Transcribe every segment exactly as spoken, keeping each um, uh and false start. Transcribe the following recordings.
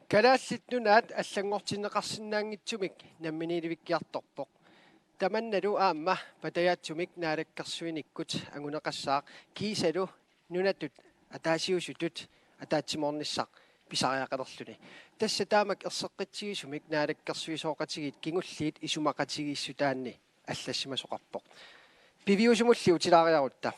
Kalaallit Nunaat allanngortinneqarsinnaanngitsumik namminiilivikkiartorpoq. Tamannalu aamma patajaatsumik naalakkersuinikkut anguneqassaaq kiisalu nunatut ataasiusutut ataatsimoornissaq pisariaqalerluni. Tassa taamak erseqqitsigisumik naalakkersuisooqatigiit kingulliit isumaqatigiissutaanni allassimasoqarpoq. Piviusumulli utilaariarutta.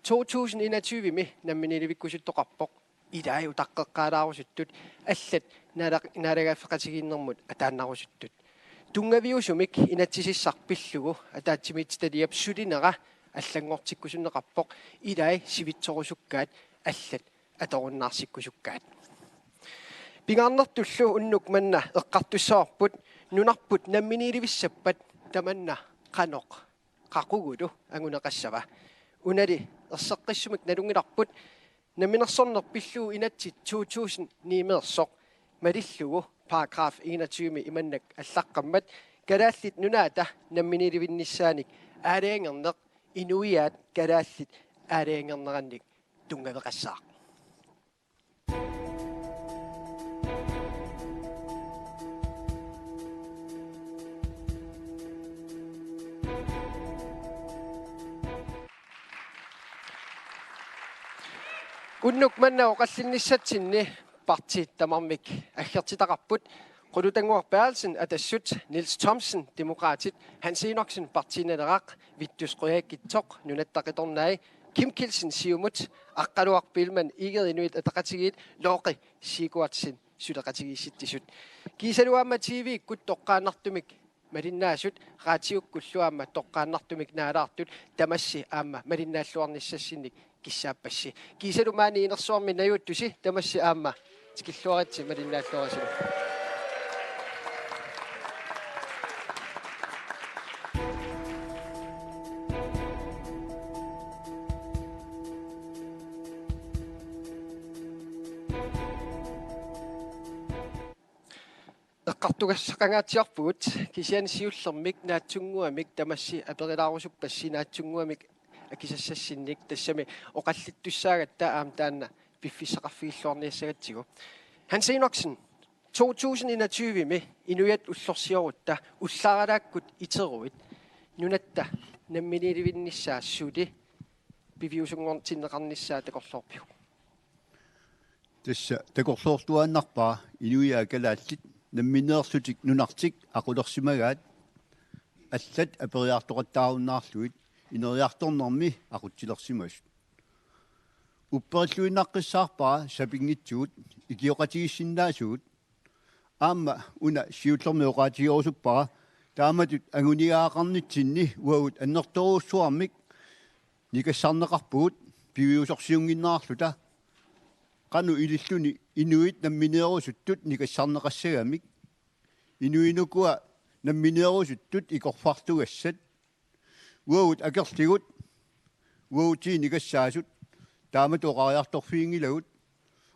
To tusind enogtyve-mi namminiilivikkusuttoqarpoq. Ilai utaqqeqqaalaarusuttut allat naala-, naalagaaffeqatigiinnermut ataannarusuttut. Tunngaviusumik inatsisissaq pillugu ataatsimiititaliap sulinera allanngortikkusunneqarpoq ilai sivitsorusukkaat allat atorunnaarsikkusukkaat. Pingaarnertullu unnuk manna eqqartussavarput nunarput namminiilivissappat tamanna qanoq qaqugulu anguneqassava. Unali erseqqissumik nalunngilarput namminersorneq pillugu inatsit to tusind ni-meersoq malillugu paragraf enogtyve-mi imannak allaqqammat Kalaallit Nunaata namminiilivinnissaanik aalajangerneq inuiaat kalaallit aalajangernerannik tunngaveqassaaq. Unnuk manna oqallinnissatsinni partiit tamarmik aggertitaqarput. Qulutannguaq Berthelsen, Atassut, Niels Thomsen, Demokraatit, Hans Enoksen, Partii Naleraq, Vittus Qujaukitsoq, Nunatta Qitornai, Kim Kielsen, Siumut, Aqqaluaq Biilmann Egede, Inuit Ataqatigiit, Looqi Siegfriedsen, Suleqatigiissitsisut. Kiisalu aamma T V-kkut toqqaannartumik malinnaasut, raatiukkullu aamma toqqaannartumik naalaartut tamassi aamma malinnaalluarnissassinnik kissaappassi. Kiisalu maani inersuarmi najuuttusi tamassi aamma tikilluaritsi malinnaalluarisilu. Eqqartugassaqangaatsiarpugut kisianni siullermik naatsunnguamik tamassi aperilaarusuppassi naatsunnguamik akisassassinnik tassami oqallittussaagatta aamma taanna piffissaqarfigilluarniassagatsigu. Hans Enoksen, to tusind enogtyve-mi inuiaat ullorsiorutta ullaaralaakkut iteruit nunatta namminiilivinnissaa suli piviusunngortinneqarnissaa takorloorpiuk? Tassa takorloortuaannarpara inuiaat kalaallit nammineerlutik nunartik aqulersimagaat allat aperiartoqattaarunnaarlugit ineriartornermi aqutsilersimasut. Upperilluinnaqqissaarpara sapinngitsugut ikioqatigiissinnaasugut. Aamma una siullermik oqaatigerusuppara taamatut anguniagaqarnitsinni uagut annertoorujussuarmik nikassarneqarpugut piviusorsiunnginnerarluta qanoq ililluni inuit nammineerusuttut nikassarneqassagamik. Inuit ukua nammineerusuttut ikorfartugassat. Uagut akerligut uagutsinnut nikassaasut taamatut oqariartorfiginngilagut,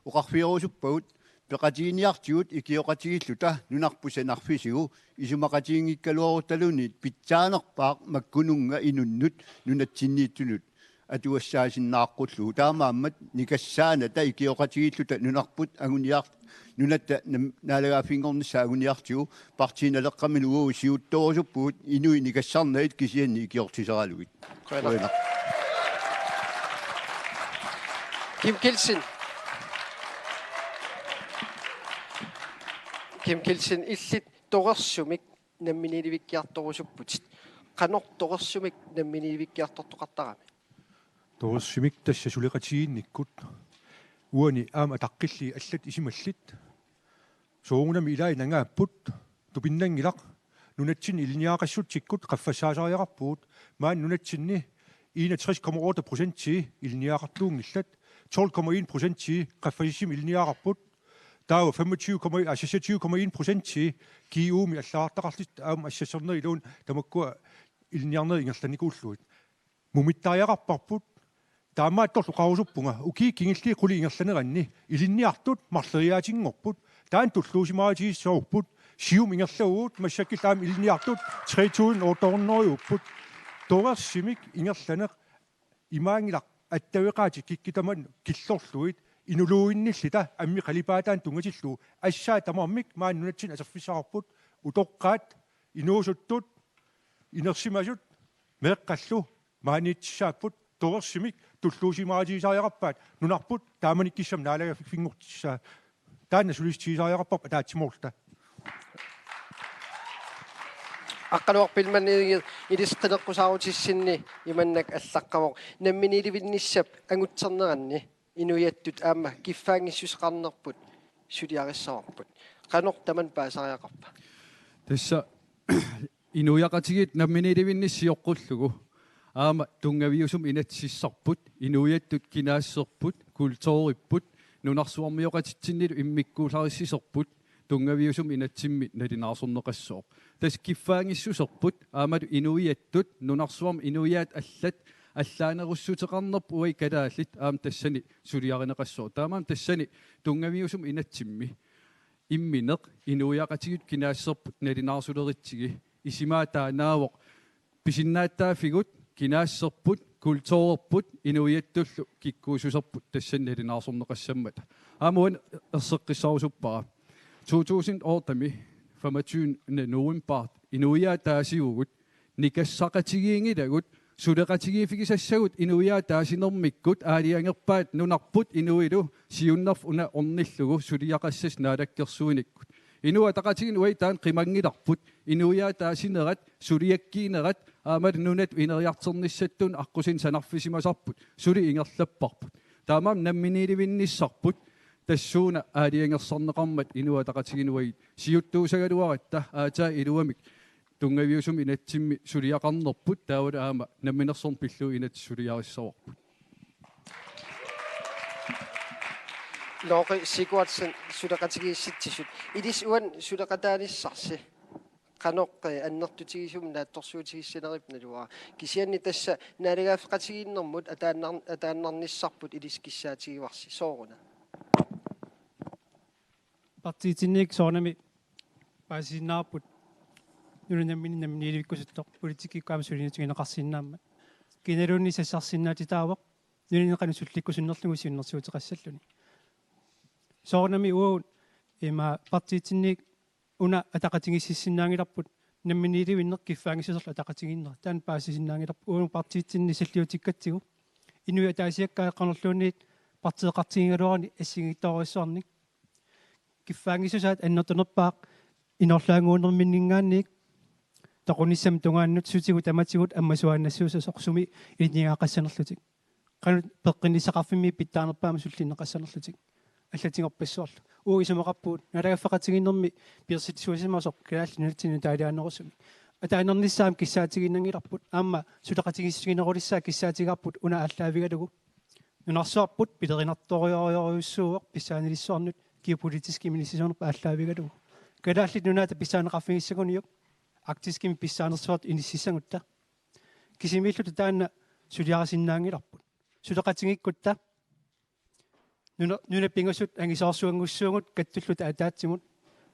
oqarfigerusuppagut peqatigiinniartigut ikioqatigiilluta nunarput sanarfisigu isumaqatiginngikkaluaruttaluunniit pitsaanerpaaq makkununnga inunnut nunatsinniittunut atugassaasinnaaqqullugu. Taamaammat nikassaanata ikioqatigiilluta nunarput anguniar-, nunatta nam-, naalagaaffinngornissaa anguniartigu Partii Naleqqamilu uagut siuttoorusuppugut inuit nikassarnagit kisianni ikiortisaralugit. Qujanaq. Qujanaq. Kim Kielsen. Kim Kielsen, illit torersumik namminiilivikkiartorusupputit. Qanoq torersumik namminiilivikkiartortoqartarami? Torersumik tassa suleqatigiinnikkut. Uani aamma ataqqillugit allat isumallit. Soorunami ilaat nangaapput, tupinnanngilaq, nunatsinni ilinniagaqassutsikkut qaffassaasariaqarpugut, maani nunatsinni enogtres komma otte procentii ilinniagaqartuunngillat, tolv komma en procentii qaffasissumik ilinniagaqarput, taava femogtyve komma en, aa, seksogtyve komma en procentii G U-mi allagartaqarlutik aamma assersornerup iluani tamakkua ilinniarnerit ingerlannikuullugit. Mumittariaqarparput, taamaattorli oqarusuppunga, ukiut kingulliit qulit ingerlaneranni, ilinniartut marloriaatinngorput, taanna tulluusimaarutigissavarput, Siumut ingerlavugut, massakkut aamma ilinniartut tre tusind otte hundrede-upput, torersumik ingerlaneq imaanngilaq attaveqaatit kikkut tamanut killorlugit, Inuluuinnillita ammip qalipaataanut tunngatillugu assaat tamarmik maani nunatsinni atorfissaqarput, utoqqaat, inuusuttut, inersimasut, meeqqallu maaniitsissaapput, torersumik tulluusimaarutigisariaqarpaat nunarput taamanikkut kisianni naalagaaffinngortissaa. Taanna sulissutigisariaqarparput ataatsimoorluta. Aqqaluaq Biilmann Egede, ilissi qineqqusaarutissinni imannak allaqqavoq: Namminiilivinnissap angutserneranni inuiattut aamma kiffaanngissuseqarnerput suliarissavarput. Qanoq tamanna paasariaqarpa? Tassa inuiaqatigiit namminiilivinnissaq sioqqullugu aamma tunngaviusumik inatsisissarput, inuiattut kinaassuserput, kulturipput, nunarsuarmioqatitsinnilu immikkuullarissisarput tunngaviusumik inatsimmi nalunaarsorneqassooq. Tassa kiffaanngissuserput aammalu inuiattut nunarsuarmi inuiaat allat allaanerussuteqarnerput uagut kalaallit aamma tassani suliarineqassooq. Taamaammat tassani tunngaviusumik inatsimmi immineq inuiaqatigiit kinaassuserput nalunaarsuleritsigit isumaga taannaavoq pisinnaatitaaffigut, kinaassuserput, kulturerput, inuiattullu kikkuussuserput tassani nalunaarsorneqassammata. Aamma uani erseqqissarusuppara. To tusind otte-mi, femogtyvende november, inuiaat taasivugut, nikassaqatigiinngilagut, suleqatigiiffigisassagut inuiaat taasinermikkut aalajangerpaat nunarput inuilu siunnerfik una ornillugu suliaqassasut naalakkersuinikkut. Inuit Ataqatigiinni uagut taanna qimanngilarput, inuiaat taasinerat, suliakkiinerat, aammalu nunatut ineriartornissatsinnut aqqusineq sanarfisimasarput, suli ingerlapparput. Taamaammat namminiilivinnissarput tassuuna aalajangersarneqarmat Inuit Ataqatigiinni uagut siuttuusagaluaratta aatsaat iluamik tunngaviusumik inatsimmi suliaqarnerput taavalu aamma namminersorneq pillugu inatsit suliarissavarput. Looqi Sigurdsen, suleqatigiissitsisut. Ilissi uani suleqataanissarsi qanoq, eh, annertutigisumik naatsorsuutigissanerippat naluara. Kisianni tassa naalagaaffeqatigiinnermut ataannar-, ataannarnissarput ilissi kissaatigivarsi. Sooruna? Partiitsinniit soorunami paasisinnaavarput nunanut nammineq namminiilivikkusuttoq politikkikkut aamma suliniutigineqarsinnaammat. Kinaluunniit sassarsinnaatitaavoq nunani qanoq sullikkusunnerlugu siunnersuuteqassalluni. Soorunami uagut ima partiitsinniit una ataqatigiississinnaanngilarput namminiilivinneq kiffaanngissuserlu ataqatigiinnera. Taanna paasisinnaaginnarpoq uagut partiitsinni salliutikkatsigu. Inuit ataasiakkaat qanorluunniit partiiqartigigaluaruni assigiinngitsorujussuarnik. Kiffaanngissusaat annertunerpaaq inorlaannguunerminninngaanniit toqunissamut tungaanut sutigut tamatigut ammasuaannassuussasoq sumi ilinniagaqassanerlutik. Qanoq peqqinnissaqarfimmi pitsaanerpaamik sullinneqassanerlutik. Allatigorpassuarlu. Uagut isumaqarpugut naalagaaffeqatigiinnermi pilersitsisuusimasoq Kalaallit Nunatsinni taaliaannerusumik. Ataannarnissaa aamma kissaatigiinnanngilarput. Aamma suleqatigiissutiginerulissaa kissaatigaarput una aallaavigalugu. Nunarsuarput pilerinartorujorujussuuvoq pissaanilissuarnut geopolitiskimik inissisimanerput aallaavigalugu. Kalaallit Nunaata pissaaneqarfigissaguniuk Arktiskimi pissaanersuartut inississagutta. Kisimiilluta taanna suliarisinnaanngilarput. Suleqatigiikkutta nuna-, nunat pingasut angisoorsuanngussuugut kattulluta ataatsimut.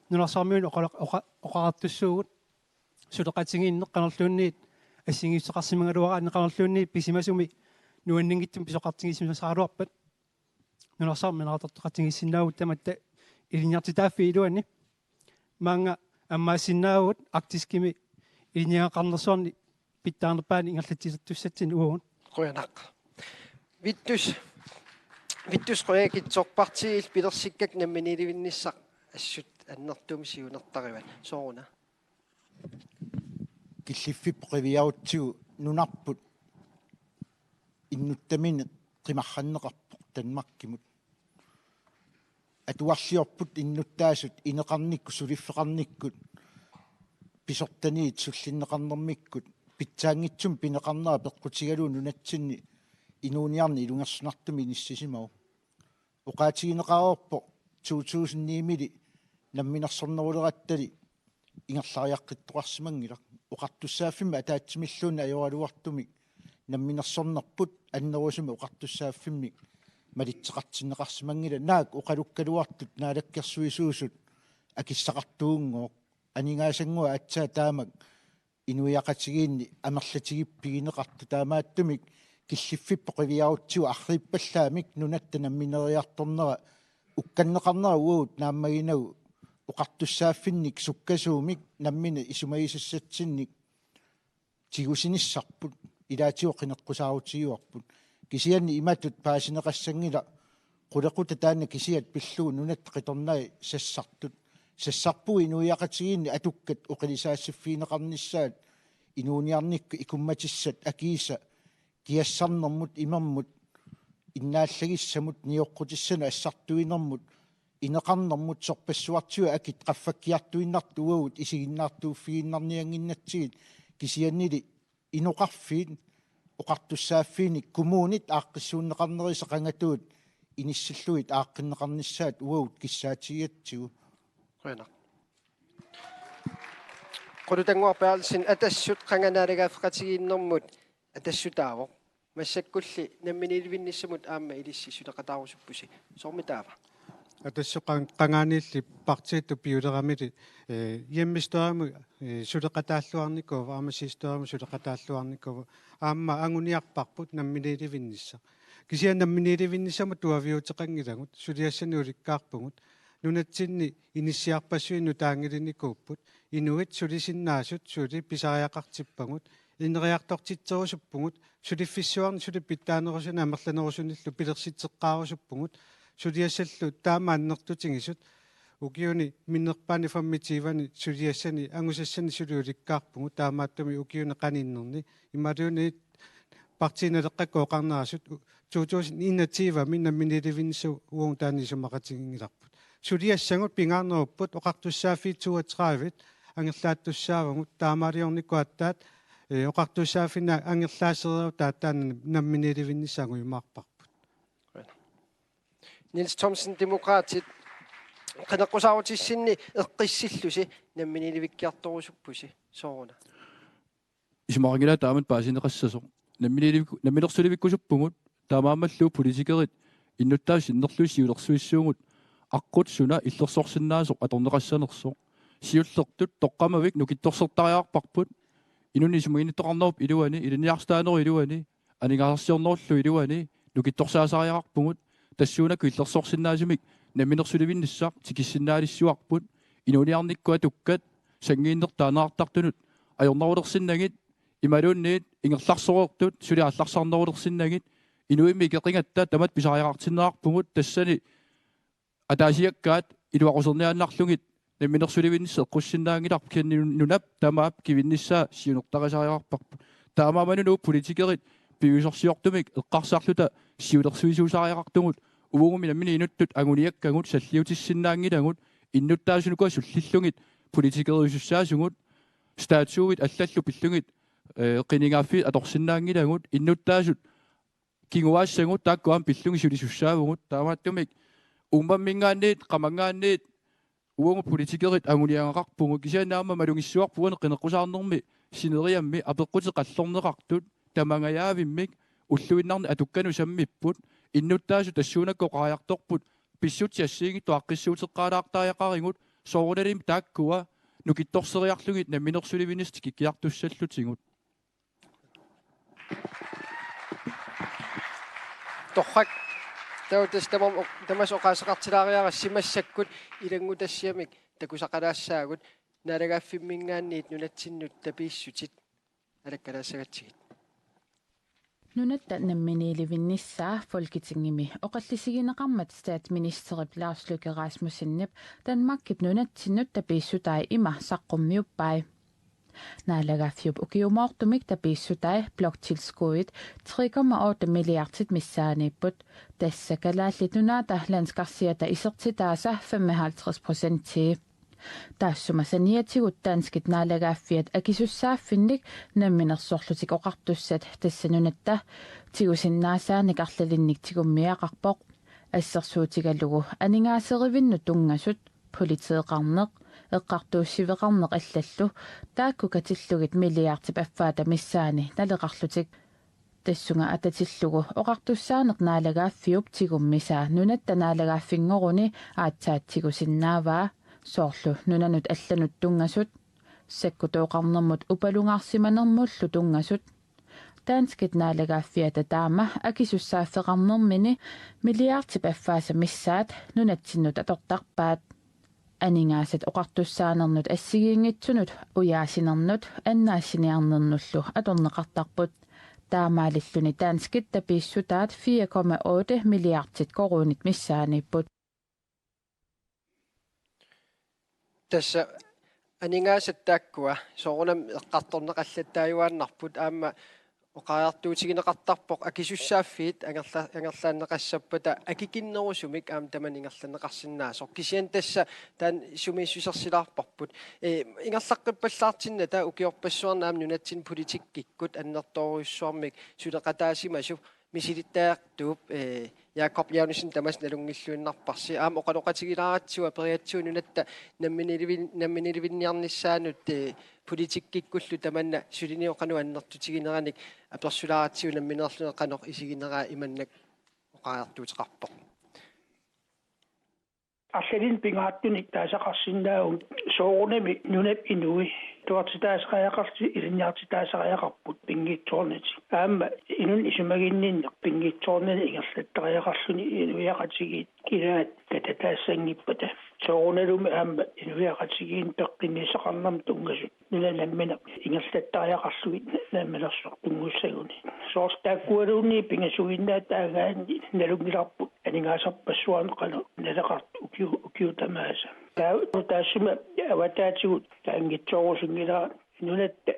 Nunarsuarmiunut oqala-, oqa-, oqartussuugut. Suleqatigiinneq qanorluunniit assigiissuteqarsimagaluaraanni qanorluunniit pisimasumi nuanninngitsumik pisoqartigiissimasaraluarpat. Nunarsuarmi naartortoqatigiissinnaavugut tamatta ilinniartitaaffii iluanni. Maanga ammaassinnaavugut Arktiskimi ilinniagaqarnersuarni pitsaanerpaani ingerlatsilertussatsinnut uagut. Qujanaq. Vittus, Vittus Qujaukitsoq, partiit pilersikkakka namminiilivinnissaq assut annertuumik siunertarivat. Sooruna? Killiffipput qiviarutsigu nunarput innuttamineq qimarranneqarpoq Danmarkimut. Atuarliorput innuttaasut ineqarnikkut suliffeqarnikkut pisortaniit sullinneqarnermikkut pitsaanngitsumik pineqarnera peqqutigalugu nunatsinni inuuniarneq ilungersunartumik inissisimavoq. Oqaatigineqareerpoq to tusind ni-mili namminersornerulerattali ingerlariaqqittoqarsimanngilaq. Oqartussaaffimmik ataatsimilluunniit ajoraluartumik namminersornerput annerusumik oqartussaaffimmik malitseqartinneqarsimanngilaq. Naak oqalukkaluartut naalakkersuisuusut akissaqartuunngooq. Aningaasannguaq aatsaat taamak inuiaqatigiinni amerlatigippigineqartut, taamaattumik killiffippoq qiviarutsigu arriippallaamik nunatta nammineriartornera ukkanneqarnera uagut naammaginagu oqartussaaffinnik sukkasuumik nammineq isumagisassatsinnik tigusinissarput ilaatigut qineqqusaarutigivarput. Kisianni imatut paasineqassanngilaq qulequtaq taanna kisiat pillugu nunatta qitornai sassartut. Sassarpugut inuiaqatigiinni atukkat oqilisaassiffigineqarnissaat inuuniarnikkut ikummatissat akiisa kiassarnermut imermut innaallagissamut nioqqutissanut assartuinermut ineqarnermut sorpassuartigut akit qaffakkiartuinnartut uagut isiginnaartuuffigiinnarniannginnatsigit kisiannili inoqarfiit oqartussaaffiinik kommunit aaqqissuunneqarnerisa qangatuut inissillugit aaqqinneqarnissaat uagut kissaatigigatsigu. Qujanaq. Qulutannguaq Berthelsen, Atassut qanga naalagaaffeqatigiinnermut Atassutaavoq. Massakkulli namminiilivinnissamut aamma ilissi suleqataarusuppusi. Soormi taava? Atassut qan-, qangaaniilli partiitut piuleramili, eh, hjemmestyremut, eh, suleqataalluarnikuuvoq, aamma sidestyremut suleqataalluarnikuuvoq. Aamma anguniarparput namminiilivinnissaq. Kisianni namminiilivinnissamut tuaviuuteqanngilagut, suliassanik ulikkaarpugut. Nunatsinni inissiarpassuit nutaanngilinikuupput. Inuit sulisinnaasut suli pisariaqartippagut. Ineriartortitserusuppugut. Suliffissuarni suli pitsaanerusunik amerlanerusunillu pilersitseqqaarusuppugut. Suliassallu taama annertutigisut. Ukiuni minnerpaani femogtyveni suliassani angusassani suli ulikkaarpugut. Taamaattumik ukiuni qaninnerni. Imaluunniit Partii Naleqqakkut oqarnerasut to tusind enogtyve-mi namminiilivinnissaq uagut taanna isumaqatiginngilarput. Suliassagut pingaarnerupput oqartussaaffiit toogtredive angerlaattussaavagut taamaaliornikkut aatsaat, eh, oqartussaaffinnut angerlaasereerutta taanna namminiilivinnissaq angujumaarparput. Niels Thomsen, Demokraatit, qineqqusaarutissinni eqqissillusi namminiilivikkiartorusuppusi sooruna? Isumaqanngilaq taamatut paasineqassasoq. Namminiilivikku-, namminersulivikkusuppugut, taamaammallu politikerit innuttaasut sinnerlugit siulersuissuugut, aqqut suna illersorsinnaasoq atorneqassanersoq. Siullertut toqqammavik nukittorsertariaqarparput, inunnit isumaginnittoqarnerup iluani, ilinniartitaanerup iluani, aningaasarsiornerullu iluani, nukittorsaasariaqarpugut, tassuunakkut illersorsinnaasumik namminersulivinnissaq tikissinnaalissuarput, inuuniarnikkut atukkat, sanngiinnertut taaneqartartunut ajornerulersinnagit, imaluunniit ingerlarsoreertut suli aallarsarnerulersinnagit, inuimmi ikeqigatta tamatta pisariaqartinneqarpugut, tassani ataasiakkaat iluaquserniaannarlugit namminersulivinnissaq eqqussinnaanngilarput, kisianni nunap tamaap kivinnissaa siunertarisariaqarparput. Taamaammat uagut politikerit piviusorsiortumik eqqarsarluta siulersuisuusariaqartugut, uagummi nammineq inuttut anguniakkagut, salliutissinnaanngilagut, innuttaasunik ukua sullillugit politikeriusussaasugut, statuit allallu pillugit, eh, qinigaaffiit atorsinnaanngilagut, innuttaasut kinguaassagut taakku aamma pillugit sulisussaavugut, taamaattumik uummamminngaanniit, qamanngaanniit, uagut politikerit anguniagaqarpugut, kisianni aamma malugissuarput uani qineqqusaarnermi sineriammi apeqqutit qallorneqartut, tamangajaavimmik ulluinnarni atukkanut sammipput, innuttaasut tassuunakkut oqariartorput, pissutsit assigiinngitsut aaqqissuuteqqaalaartariaqarigut, soorunalimi taakkua nukittorseriarlugit namminersulivinnissaq tikikkiartussallutigut. Torrak, taava tassa tamarmi oq-, tamassi oqaaseqartilaariarassi massakkut ilanngutassiamik takusaqalaassaagut, naalagaaffimminngaanniit nunatsinnut tapiissutit alakkalaassagatsigit. Nunatta namminiilivinnissaa Folketingimi oqallisigineqarmat statsministerip Lars Løkke Rasmussenip Danmarkip nunatsinnut tapiissutai ima saqqummiuppai. Naalagaaffiup ukiumoortumik tapiissutai bloktilskuddit tre komma otte milliardit missaaniipput. Tassa Kalaallit Nunaata landskarsiata isertitaasa femoghalvtreds procentii. Taassuma saniatigut danskit naalagaaffiat akisussaaffinnik namminersorlutik oqartussat tassa nunatta tigusinnaasaanik arlalinnik tigummiaqarpoq. Assersuutigalugu aningaaserivinnut tunngasut, politeeqarneq, eqqartuussiveqarneq allallu, taakku katillugit milliardip affaata missaani naleqarlutik. Tassunga atatillugu oqartussaaneq naalagaaffiup tigummisaa nunatta naalagaaffinngoruni aatsaat tigusinnaavaa, soorlu nunanut allanut tunngasut, sakkutooqarnermut upalungaarsimanermullu tunngasut. danskit naalagaaffiata taama akisussaaffeqarnermini milliardip affaasa missaat nunatsinnut atortarpaat. Aningaasat oqartussaanernut assigiinngitsunut ujaasinernut annaassiniarnernullu atorneqartarput. Taamaalilluni danskit tapiissutaat fire komma otte milliardit koruunit missaaniipput. Tassa aningaasat taakkua soorunami eqqartorneqallattaajuaannarput aamma oqariartuutigineqartarpoq akisussaaffiit angerla-, angerlaanneqassappata akikinnerusumik aamma tamanna ingerlanneqarsinnaasoq. Kisianni tassa taanna sumiissusersilaarparput. Ee, ingerlaqqippallaartinnata ukiorpassuarni aamma nunatsinni politikkikkut annertoorujussuarmik suleqataasimasut misilittagaqartuupput, ee, Jakob Janussen tamassi nalunngilluinnarparsi. Aamma oqaloqatigilaaratsigu aperigatsigu nunatta namminilivin-, namminilivinniarnissaanut, ee, politikkikkullu tamanna suliniut qanoq annertutigineranik apersulaaratsigu nammineerluni qanoq isigineraa imannak oqariartuuteqarpoq. Arlalinnik pingaartunik taasaqarsinnaavugut soorunami nunap inui atuartitaasariaqarlutik ilinniartitaasariaqarput pinngitsoornatik. Aamma inunnut isumaginninneq pinngitsoornatik ingerlattariaqarluni inuiaqatigiit ilaat katataassanngippata. Soorunalumi aamma inuiaqatigiinni peqqinnissaqarnermut tunngasut nunat nammineq ingerlattariaqarlugit namminersortut tunngassagunik. Soorlu taakkualuunniit pingasuinnaat taagaanni nalunngilarput aningaasarpassuarnik qanoq naleqartoq ukiu-, ukiut tamaasa. Taa-, taassuma avataatigut taanngitsoorusunngilara nunatta,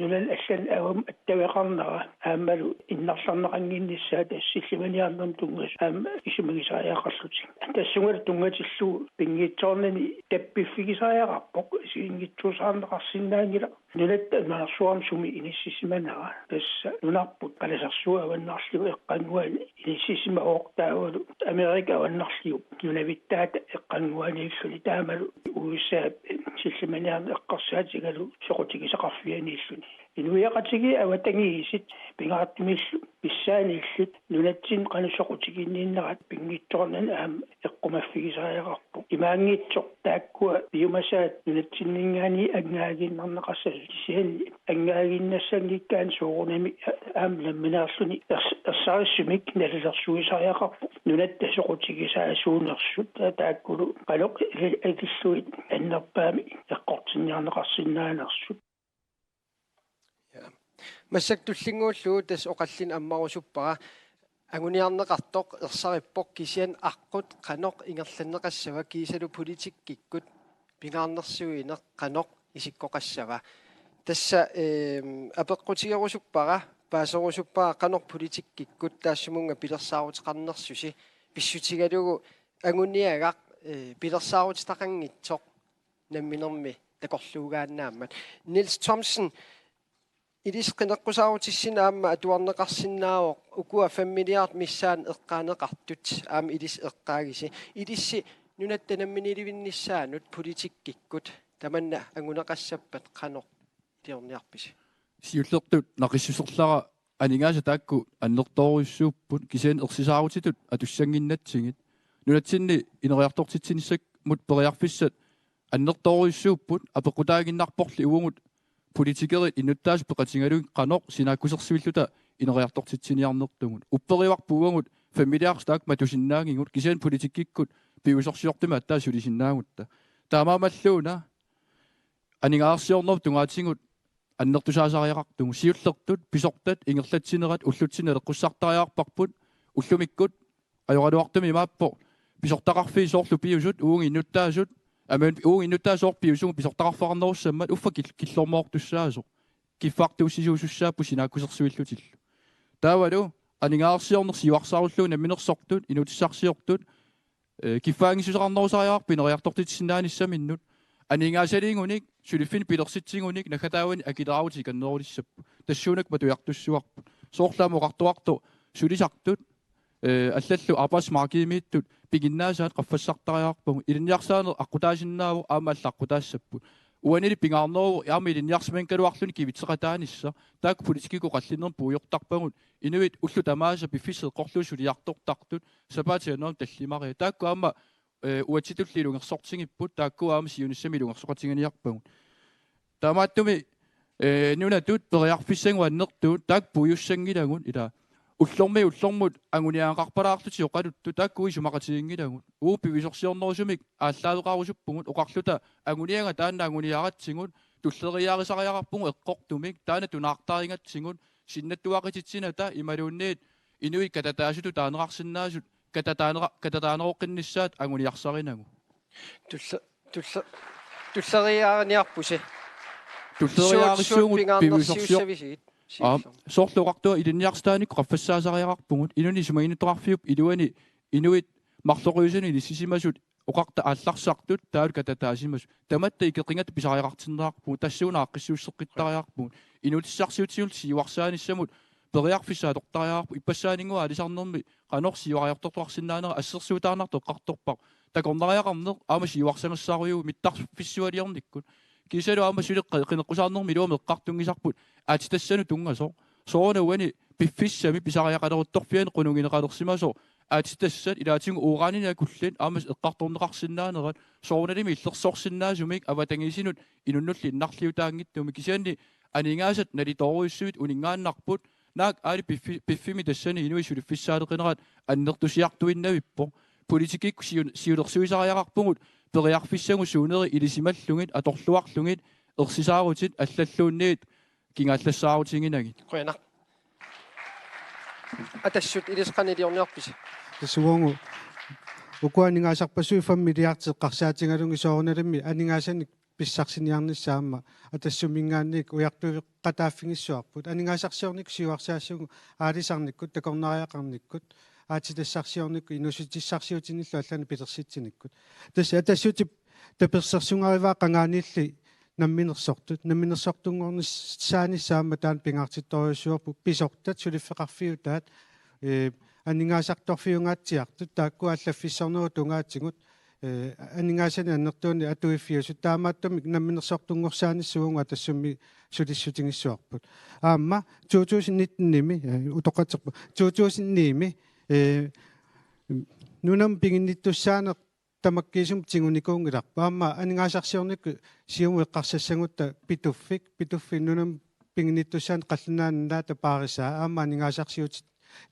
nunani allani avammut attaveqarnera aammalu innarlerneqannginnissaa tassa sillimaniarnermut tunngasut aamma isumagisariaqarlutik. Tassungalu tunngatillugu pinngitsoornani tappiffigisariaqarpoq isiginngitsuusaarneqarsinnaanngilaq. Nunatta nunarsuarmi sumi inissisimanera tassa nunarput qalisersuup avannarliup eqqannguani inissisimavoq taavalu Amerikap avannarliup nunavittaata eqqannguaniilluni taamalu U S A sillimaniarneq eqqarsaatigalugu soqutigisaqarfianiilluni. Inuiaqatigiit avatangiisit pingaartumillu pissaaniillit nunatsinni qanoq soqutiginninnerat pinngitsoornani aamma eqqumaffigisariaqarpoq. Imaanngitsoq taakkua piumasaat nunatsinninngaanniit anngaaginnarneqassasut kisianni anngaaginnassanngikkaanni soorunami aamma nammineerluni ers-, ersarissumik nalilersuisariaqarpoq. Nunatta soqutigisaasuunersut ta-, taakkulu qanoq ili-, ilillugit annerpaamik eqqortinniarneqarsinnaanersut. Ja. Massakkut tullinnguullugu tassa oqallinneq ammarusuppara anguniarneqartoq ersarippoq kisianni aqqut qanoq ingerlanneqassava kiisalu politikkikkut pingaarnersiuineq qanoq isikkoqassava. Tassa, ehm, apeqqutigerusuppara, paaserusuppara qanoq politikkikkut taassumunnga pilersaaruteqarnersusi pissutigalugu anguniagaq, eh, pilersaarutitaqanngitsoq namminermi takorluugaannaammat. Niels Thomsen, ilissi qineqqusaarutissinnut aamma atuarneqarsinnaavoq ukua fem milliard missaanni eqqaaneqartut aamma ilissi eqqaagisi. Ilissi nunatta namminiilivinnissaanut politikkikkut tamanna anguneqassappat qanoq iliorniarpisi? Siullertut naqissuserlara aningaasat taakku annertoorujussuupput kisianni ersisaarutitut atussannginnatsigit. Nunatsinni ineriartortitsinissamut periarfissat annertoorujussuupput apeqqutaaginnarporli uagut politikerit innuttaasut peqatigalugit qanoq sinaakkusersuilluta ineriartortitsiniarnertugut. Upperivarput uagut fem milliard taakku matusinnaagigut kisianni politikkikkut piviusorsiortumik aatsaat sulisinnaagutta. Taamaammalluuna aningaasarsiornerup tungaatigut annertusaasariaqartugut siullertut pisortat ingerlatsinerat ullutsinni naleqqussartariaqarparput ullumikkut ajoraluartumik imaappoq pisortaqarfiit soorlu piusut uagut innuttaasut aamma uagut innuttaasut soorlu piusugut pisortaqarfeqarnerussammat uffa kil-, killormoortussaasoq kiffartuussisuusussaapput sinaakkusersuillutillu. Taavalu aningaasarsiorneq siuarsarullugu namminersortut inuutissarsiortut ee, kiffaanngissuseqarnerusariaqarpoq ineriartortitsisinnaanissaminnut. Aningaasaliigunik, suliffinnik pilersitsigunik, naggataavani akileraarutit ikannerulissapput. Tassuunakkut matujartussuarput. Soorlu aamma oqartoqartoq sulisartut, ee, allallu arbejdsmarkedimiittut piginnaasaat qaffassartariaqarpagut. Ilinniarsaaneq aqqutaasinnaavoq aamma allat aqqutaassapput. Uanili pingaarneruvoq aamma ilinniarsimanngikkaluarluni kivitseqataanissaq. Taakku politikkikkut oqallinnermi puigortarpagut. Inuit ullut tamaasa piffissaq eqqorlugu suliartortartut. Sapaatip januaarimi tallimariat. Taakku aamma, ee, uatsitulli ilungersortigipput, taakku aamma siunissami ilungersoqatigiinniarpagut. Taamaattumik Ee, nunatut periarfissagut annertuut taakku puigussanngilagut, ila ullormiit ullormut anguniagaqarpalaarlutik oqaluttut taakku isumaqatiginngilagut. Uagut piviusorsiornerusumik aallaaveqarusuppugut, oqarluta anguniagaq taanna anguniaratsigu, tulleriiaarisariaqarpugut eqqortumik, taanna tunaartarigatsigu, sinnattuaqititsinata imaluunniit inuit katataasutut taaneqarsinnaasut katataanera-, katataaneroqqinnissaat anguniarsarinagu. Tulla-, tulla-, tulleriiaariniarpusi. Tulleriiaarissaagut. Suut, suut pingaarnersiussavisigit? Aa, siullermik. Soorlu oqartunga ilinniartitaanikkut qaffassaasariaqarpugut, inunnik isumaginnittoqarfiup iluani inuit marloqiusanut inissisimasut oqarta aallarsartut taavalu katataasimasut. Tamatta ikeqigata pisariaqartinneqarpugut, tassuuna aaqqissuusseqqittariaqarpugut. Inuutissarsiutinullu siuarsaanissamut periarfissaq atortariaqarpoq, ippassaaninnguaq aalisarnermi qanoq siuariartortoqarsinnaanera assersuutaarnartoq eqqartorparput. Takornariaqarneq aamma siuarsagassarujuuvoq mittarfissualiornikkut. Kiisalu aamma suli qe-, qineqqusaarnermi iluamik eqqartunngisarput aatsitassanut tunngasoq. Sooruna uani piffissami pisariaqaleruttorfiani qunugineqalersimasoq aatsitassat, ilaatigut uranimik akullit, aamma eqqartorneqarsinnaanerat, soorunalimi illersorsinnaasumik avatangiisinut inunnullu innarliutaanngitsumik, kisianni aningaasat nalitoorujussuit uninngaannarput, naak aali piffi-, piffimmi tassani inuit suliffissaaleqinerat annertusiartuinnavippoq. Politikkikkut siu-, siulersuisariaqarpugut periarfissagut suuneri ilisimallugit, atorluarlugit, ersisaarutit allalluunniit kingaallassaarutiginagu. Qujanaq. Atassut ilissi qanoq iliorniarpisi? Tassa uagut ukua aningaasarpassuit fem milliardit eqqarsaatigalugit soorunalimi aningaasanik pissarsiniarnissaat aamma Atassumminngaanniit ujartueqataaffigissavarput. Aningaasarsiornikkut siuarsaassaagut aalisarnikkut, takornariaqarnikkut, aatsitassarsiornikkut, inuussutissarsiutinillu allanik pilersitsinikkut. Tassa Atassutip tapersersugarivaa qangaaniilli namminersortut, namminersortunngornissaanissaat aamma taanna pingaartittorujussuuarput, pisortat, suliffeqarfiutaat, ee, aningaasartuarfiungaatsiartut, taakku allaffissornerup tungaatigut, ee, aningaasanik annertuunik atuiffiusut, taamaattumik namminersortunngorsaanissaagut Atassummi sulissutigissavarput. Aamma to tusind nitten-imi, ee, utoqqatserpunga, to tusind ni-mi, ee, nunamut piginnittussaaneq tamakkiisumik tigunikuunngilarput. Aamma aningaasarsiornikkut siumut eqqarsassagutta Pituffik, Pituffik nunamut piginnittussaaneq qallunaat nunaata paarisaa, aamma aningaasarsiutit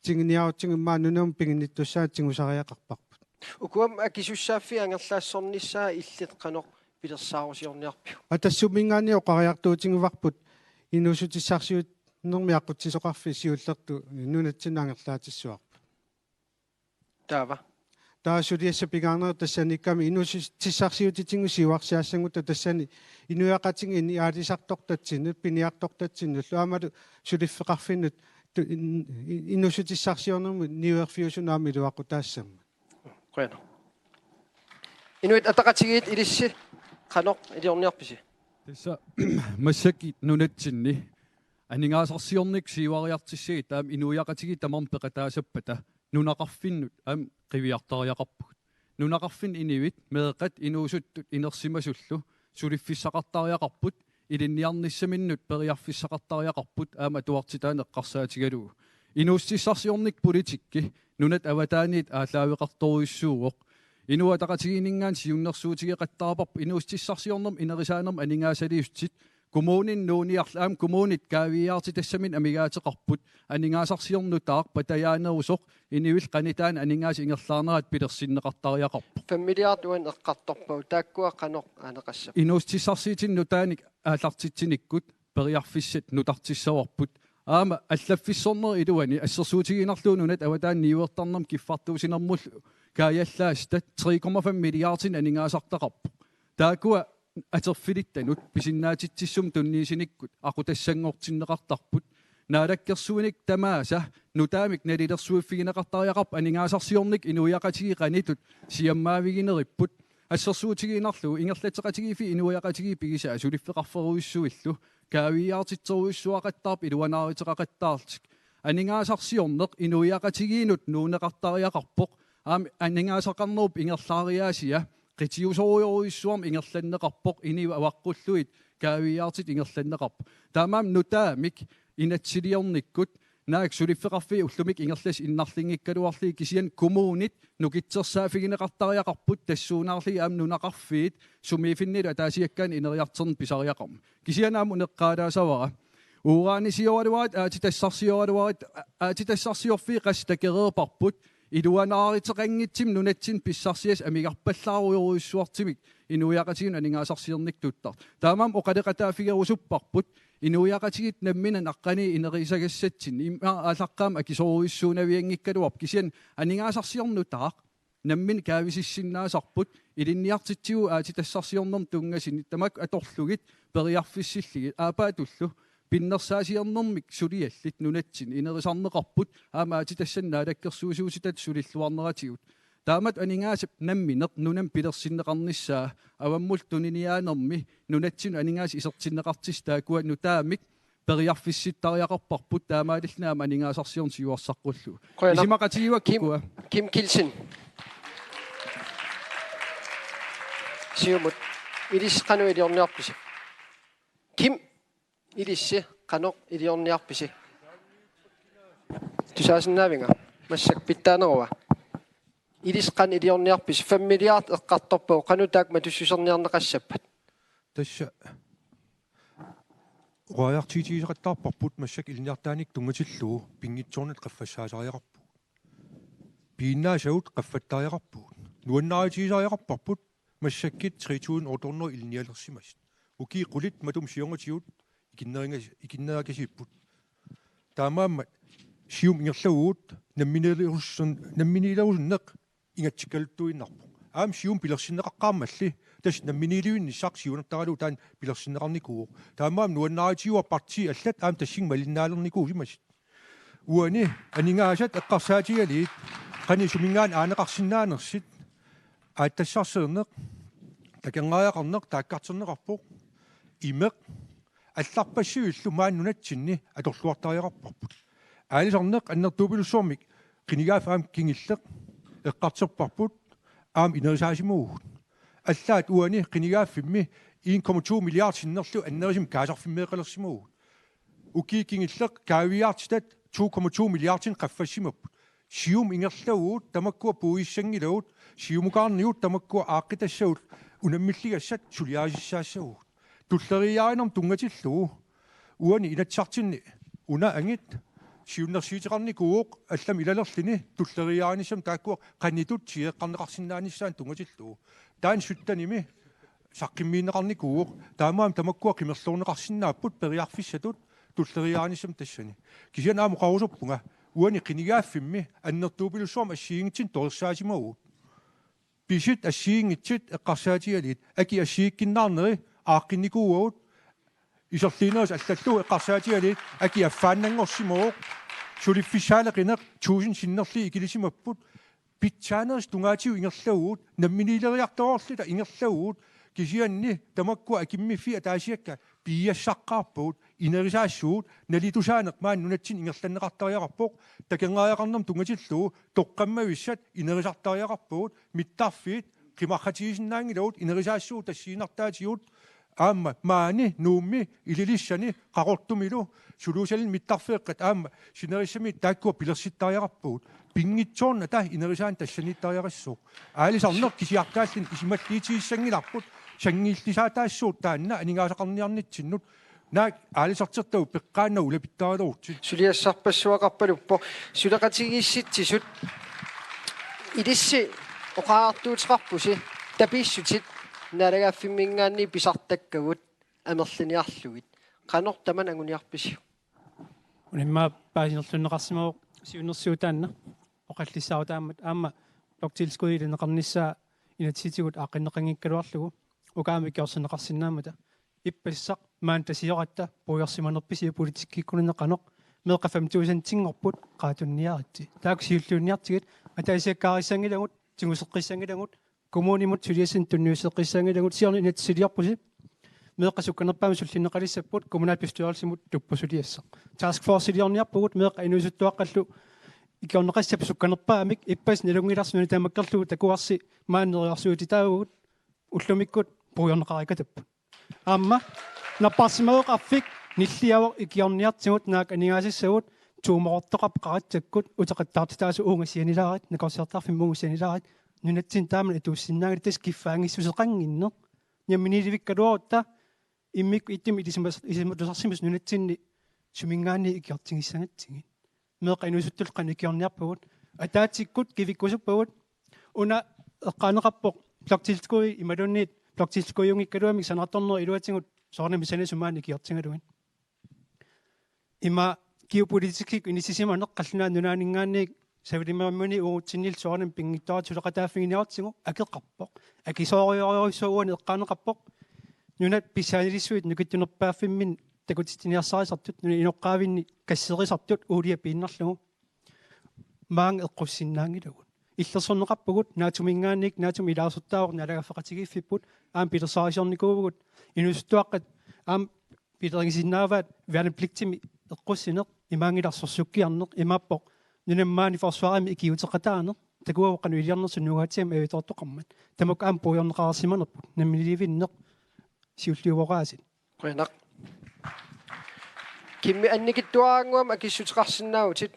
tiguniarutsigu immaqa nunamut piginnittussaaneq tigusariaqarparput. Ukua aamma akisussaaffii angerlaassornissaat illit qanoq pilersaarusiorniarpiuk? Atassumminngaanniit oqariartuutigivarput inuussutissarsiuinermi aqutsisoqarfik siullertut nunatsinnut angerlaatissavarput. Taava. Taava suliassat pingaarnerat tassaniikkami inuussutissarsiutitigut siuarsaassagutta tassani inuiaqatigiinni aalisaartortatsinnut, piniartortatsinnullu aammalu suliffeqarfinnut tu-, in-, in-, inuussutissarsiornermut niuerfiusunut aamma iluaqutaassammat. Qujanaq. Inuit Ataqatigiit ilissi qanoq iliorniarpisi? Tassa massakkut nunatsinni aningaasarsiornikkut siuariartissagit taama inuiaqatigiit tamarmik peqataasappata nunaqarfinnut aamma qiviartariaqarpugut. Nunaqarfinni inuit meeqqat inuusuttut inersimasullu suliffissaqartariaqarput, ilinniarnissaminnut periarfissaqartariaqarput aamma atuartitaaneq eqqarsaatigalugu. Inuussutissarsiornikkut politikki nunat avataaniit aallaaveqartorujussuuvoq. Inuit Ataqatigiinninngaanniit siunnersuutigeqattaarparput inuussutissarsiornermut inerisaanermut aningaasaliissutit. Kommuninut nuuniarlu aamma kommunit kaaviiaartitassaminnik amigaateqarput, aningaasarsiorneq nutaaq patajaanerusoq, inuillu qanittuinnaq aningaasat ingerlaarnerat pilersinneqartariaqarpoq. Fem milliard uani eqqartorpagut, taakkua qanoq aaneqassapput? Inuussutissarsiutinut nutaanik aallartitsinikkut periarfissat nutartissavarput. Aamma allaffissornerup iluani assersuutigiinnarlugu nunat avataanni niuertarnermut kiffartuussinermullu kaajallaassatta tre komma fem milliardinik aningaasartaqarpoq. Taakkua atorfilittanut pisinnaatitsissummik tunniussinikkut aqutassanngortinneqartarput. Naalakkersuinikkut tamaasa nutaamik nalilersuiffigineqartariaqarpoq aningaasarsiornikkut inuiaqatigiit qanittut siammaavigineripput. Assersuutigiinnarlugu ingerlatseqatigiiffiit inuiaqatigiit pigisaat suliffeqarferujussuillu kaaviiaartitserujussuaqattaarpoq iluanaaruteqaqattaarlutik. Aningaasarsiorneq inuiaqatigiinnut nuunneqartariaqarpoq. Aamma aningaasaqarnerup ingerlaariaasia qitiusorujorujussuarmik ingerlanneqarpoq, inuit avaqqullugit kaaviiaartitut ingerlanneqarpoq. Taamaammat nutaamik inatsisiliornikkut Naak suliffeqarfiit ullumikkut ingerlasut innarlinngikkaluarlugit, kisianni kommunit nukittorsaaffigineqartariaqarput tassuunaarlugit aamma nunaqarfiit sumiiffinnilu ataasiakkaanut ineriartorneq pisariaqarmat. Kisianni aamma uneqqaalaassavara. Uranisiugaluarit, aatsitassarsiugaluarit, a-, aatsitassarsiorfiit qassit takoreerparput, iluanaaruteqanngitsumik nunatsinni pissarsiassat amigarpallaarujorujussuartumik inuiaqatigiinnut aningaasarsiornikkut tuttartut. Taamaammat oqaloqataaffigerusupparput inuiaqatigiit namminneq aqqaneq ineriartortagassatsinnik, immaqa aallaqqaammut akisoorujussuunavianngikkaluarpoq, kisianni aningaasarsiornutaaq nammineq kaavisissinnaasarput ilinniartitsivugut aatsitassarsiornermut tunngasumik, tamakku atorlugit periarfissillugit, aappaatullu pinnersaasiornermik suliallit nunatsinni inerisarneqarput, aamma aatsitassanik naalakkersuisuutitut sulilluarneratigut. Taamatut aningaasap nammineq nunami pilersinneqarnissaa avammullu tuniniaanermi nunatsinnut aningaasat isertinneqartussat taakkua nutaamik periarfissittariaqarparput, taamaalilluni aamma aningaasarsiorneq siuarsaqqullugu. Qujanaq. Isumaqatigiuakka Kim, ukua. Kim Kielsen. Siumut. Ilissi qanoq iliorniarpisi? Kim, ilissi qanoq iliorniarpisi? Tusaasinnaavinga? Massakkut pitsaanerua. Ilissi qanoq iliorniarpisi? Fem milliard eqqartorpagut, qanoq taakku matussuserniarneqassappat? Tassa oqariartuutigisaqattaarparput massakkut ilinniartitaanikku tunngatillugu pinngitsoornata qaffassaasariaqarpugut. Piginnaasagut qaffattariaqarpugut. Nuannaarutigisariaqarparput massakkut tre tusind otte hundrede ilinnialersimasut. Ukiut qulit matuma siornatigut ikinneringas-, ikinnerikasiipput. Taamaammat Siumut ingerlavugut namminiilerussun-, namminiilerusunneq ingatsikkaluttuinnarpoq. Aamma Siumut pilersinneqaqqaarmalli, tassa namminiilivinnissaq siunertaralugu taanna pilersinneqarnikuuvoq. Taamaammat nuannaarutigaara partiit allat aamma tassunga malinnaalernikuusimasut. Uani aningaasat eqqarsaatigalugit qanoq suminngaanniit aaneqarsinnaanersut, aatsitassarsiorneq, takornariaqarneq taakkartorneqarpoq, imeq, allarpassuillu maani nunatsinni atorluartariaqarparput. Aalisarneq annertuupilussuarmik qinigaaffik aamma kingulleq eqqartorparput, aamma inerisaasimavugut. Allaat uani qinigaaffimmi en komma to milliard sinnerlugu annerusumik kaasarfimmeeqqalersimavugut. Ukiut kingulleq kaaviiaartitat to komma to milliardinik qaffassimapput. Siumut ingerlavugut tamakkua puigussanngilagut, siumukaarnigut tamakkua aaqqitassagut unammilligassat suliarisassaassagugut. Tulleriiaarinermut tunngatillugu uani Inatsisartuni una angit siunnersuuteqarnikuuvoq allamik ilalerluni tulleriiaarinissamut taakkua qanoq tigeqqarneqarsinnaanissaannut tunngatillugu. Taanna syttenimi saqqummiunneqarnikuuvoq, taamaammat tamakkua qimerloorneqarsinnaapput periarfissatut tulleriiaarinissamut tassani. Kisianni aamma oqarusuppunga, uani qinigaaffimmi annertuupilussuarmik assigiinngitsunik torersaasimavagut. Pisut assigiinngitsut eqqarsaatigalugit, akit assigiikkunnaarneri aaqqinnikuuagut, iserliinerusut allallu eqqarsaatigalugit, akit affaannanngorsimavoq, suliffissaaleqineq tusind sinnerlugit ikilisimapput, pitsaanerusut tungaatigut ingerlavugut, namminiileriartorluta ingerlavugut, kisianni tamakkua akimmiffik ataasiakkaat piiassaqqaarpagut, inerisaassugut, nalitusaaneq maani nunatsinni ingerlanneqartariaqarpoq, takornariaqarnermut tunngatillugu toqqammavissat inerisartariaqarpagut, mittarfiit qimarratigisinnaanngilagut, inerisaassugut tassiinnartaatigut, aamma maani Nuummi, Ilulissani, Qaqortumilu, Suluusalinnut mittarfeeqqat aamma sinerissami taakkua pilersittariaqarpagut. Pinngitsoornata inerisaaneq tassaniittariaqassaaq. Aalisarneq kisiartaalluni isumalluutigissanngilarput, sanngillisaataassuuvoq taanna aningaasaqarniarnitsinnut. Naak aalisartertagut peqqaannaq ulapittaralerutsit. Suliassarpassuaqarpaluppoq. Suleqatigiissitsisut, ilissi oqariartuuteqarpusi tapiissutit naalagaaffimminngaanniit pisartakkagut amerliniarlugit. Qanoq tamanna anguniarpisiuk? Unammineq paasinerlunneqarsimavoq siunnersuut taanna oqallissaarutaammat, aamma bloktilskudiup ilineqarnissaa inatsisitigut aaqqinneqanngikkaluarlugu, uku aamma ikiorserneqarsinnaammata. Ippassaq maani tasioratta puigorsimanerpisiuk politikkikkut qanoq, meeqqat fem tusindinngorput, qaatunniaritsi. Taakku siulliunniartigit ataasiakkaarissanngilagut, tiguseqqissanngilagut, kommunimut suliassanik tunniusseqqissanngilagut, siorna inatsisiliorpusi. Meeqqat sukkanerpaamik sullinneqalissapput kommunalbestyrelsimut tuppusuliassaq. Taskforceliorniarpugut, meeqqat inuusuttuaqqallu ikiorneqassapput sukkanerpaamik, ippassaq nalunngilarsi nuna tamakkerlugu takuarsi maani neriorsuutitaavugut, ullumikkut puigorneqareerikatapput. Aamma napparsimaveqarfik nilliavoq ikiorniartigut, naak aningaasassavut, tuumoortoqarpoq qaratsakkut uteqattaartitaasoq uunga sianilaarit, nakorsiartarfimmi uunga sianilaarit, nunatsinni taama atuussinnaanngilaq, tassa kiffaanngissuseqannginneq. Namminiilivikkaluarutta immikkut ittumik ilisimas-, ilisimatusarsimasut nunatsinni suminngaanniit ikiortigissagatsigit. Meeqqat inuusuttullu qanoq ikiorniarpagut. Ataatsikkut kivikkusuppagut. Una eqqaaneqarpoq bloktilskud imaluunniit bloktilskudiunngikkaluamik sanaartornerup iluatigut soorunami sanasoq maani ikiortigalugit. Ima geopolitikkut inissisimaneq qallunaat nunaanninngaanniit Savilimmernit uagutsinnillu soorunami pinngitsoorata suleqataaffiginiarutsigu akeqarpoq. Akisoorujorujussuaq uani eqqaaneqarpoq. Nunat pissaanilissuit nukittunerpaaffimminni takutitsiniarsarisartut, nunap inoqqaavinni kasserisartut uulia piinnarlugu. Maanga eqqussinnaanngilagut. Illersorneqarpugut, NATO-minngaanniit, NATO-mi ilaasortaavoq naalagaaffeqatigiiffipput, aamma pilersaarusiornikuuvugut, inuusuttuaqqat aamma pilerigisinnaavaat værnepligtimik eqqussineq, imaanngilaq sorsukkiarneq, imaappoq nunamut maani forsvarimi ikiuuteqataaneq, takuavoq qanoq iliornersoq nuugaatsigami avitoortoqarmat. Tamakku aamma puigorneqareersimanerput, namminiilivinneq siulliuvoq aasiit. Qujanaq. Kimmi, annikitsuaraannguamik akissuteqarsinnaavutit.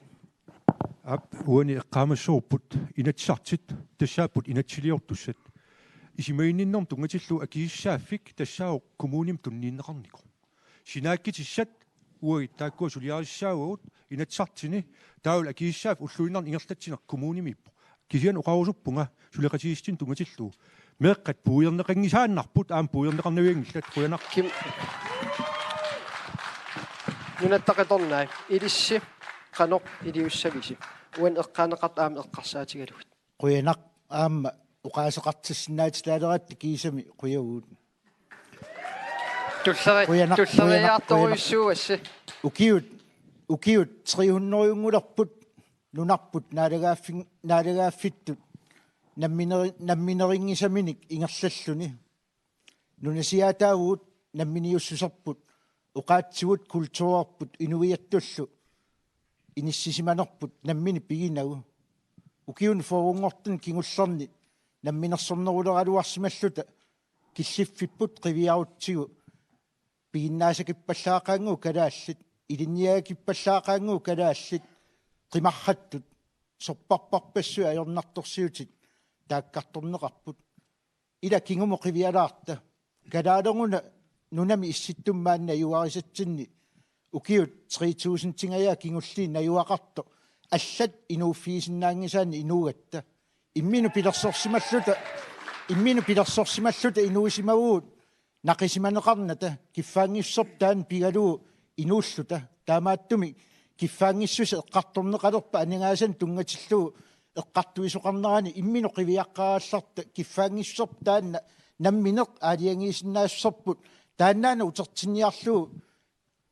Aap, uani eqqaamassavarput Inatsisartut, tassaapput inatsisiliortussat. Isumaginninnermut tunngatillugu akisussaaffik tassaavoq kommunimut tunniunneqarnikoq. Sinaakkutissat uagut taakkua suliarissaavagut Inatsisartuni, taavalu akisussaaffik ulluinnarni ingerlatsineq kommunimiippoq. Kisianni oqarusuppunga suleqatigiissutinik tunngatillugu: meeqqat puigorneqanngisaannarput, aamma puigorneqarnavianngillat. Qujanaq. Kim, Nunatta Qitornai, ilissi qanoq iliussavisi? Uani eqqaaneqartut aamma eqqarsaatigalugit. Qujanaq, aamma oqaaseqartissinnaatitaaleratta kiisami qujavugut. Tulleri-, qujanaq, qujanaq, tulleriiaartorujussuuassi. Ukiut, ukiut tre hundredinngulerput nunarput naalagaaffin-, naalagaaffittut nammineri-, namminerinngisaminik ingerlalluni. Nunasiaataavugut, namminiussuserput, oqaatsivut, kulturerput, inuiattullu inissisimanerput nammineq piginagu. Ukiuni fyrrenngortuni kingullerni namminersorneruleraluarsimalluta killiffipput qiviarutsigu, piginnaasakippallaaqaannguaq kalaallit, ilinniagakippallaaqaannguaq kalaallit, qimarrattut, sorpassuarpassuit ajornartorsiutit taakkartorneqarput. Ila kingumut qivialaarta. Kalaaleruna nunami issittumi maani najugarisatsinni ukiut tre tusindingajaat kingulliit najugaqartoq allat inuuffigisinnaanngisaannik inuugatta. Imminut pilersorsimalluta, imminut pilersorsimalluta inuusimavugut naqisimaneqarnata, kiffaanngissuserput taanna pigalugu inuulluta. Taamaattumik kiffaanngissuseq eqqartorneqalerpat aningaasanik tunngatillugu eqqartuisoqarnerani imminut qiviaqqaarallarta, kiffaanngissuserput taanna nammineq aalajangiisinnaassuserput taannaana utertinniarlugu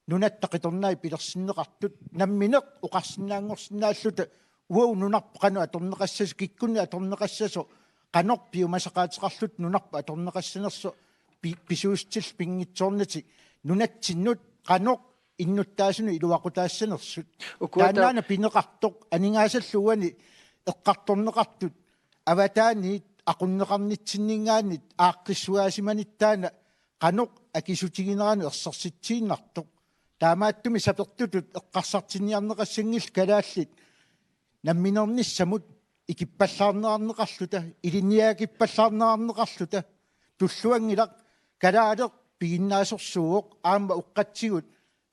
Nunatta Qitornai pilersinneqartut nammineq oqarsinnaanngorsinnaalluta uagut nunarput qanoq atorneqassasoq, kikkunnit atorneqassasoq, qanoq piumasaqaateqarluta nunarput atorneqassanersoq pi-, pisuussutillu pinngitsoornatik nunatsinnut qanoq innuttaasunut iluaqutaassanersut. Ukua ta- Taannaana pineqartoq aningaasallu uani eqqartorneqartut avataaniit aqunneqarnitsinninngaanniit aaqqissugaasimanit taanna qanoq akisutigineranut ersersitsiinnartoq. Taamaattumik sapertutut eqqarsartinniarneqassanngillat kalaallit namminernissamut ikippallaarneqarneqarluta, ilinniagakippallaarneqarneqarluta. Tulluanngilaq kalaaleq piginnaasorsuuvoq, aamma oqaatsigut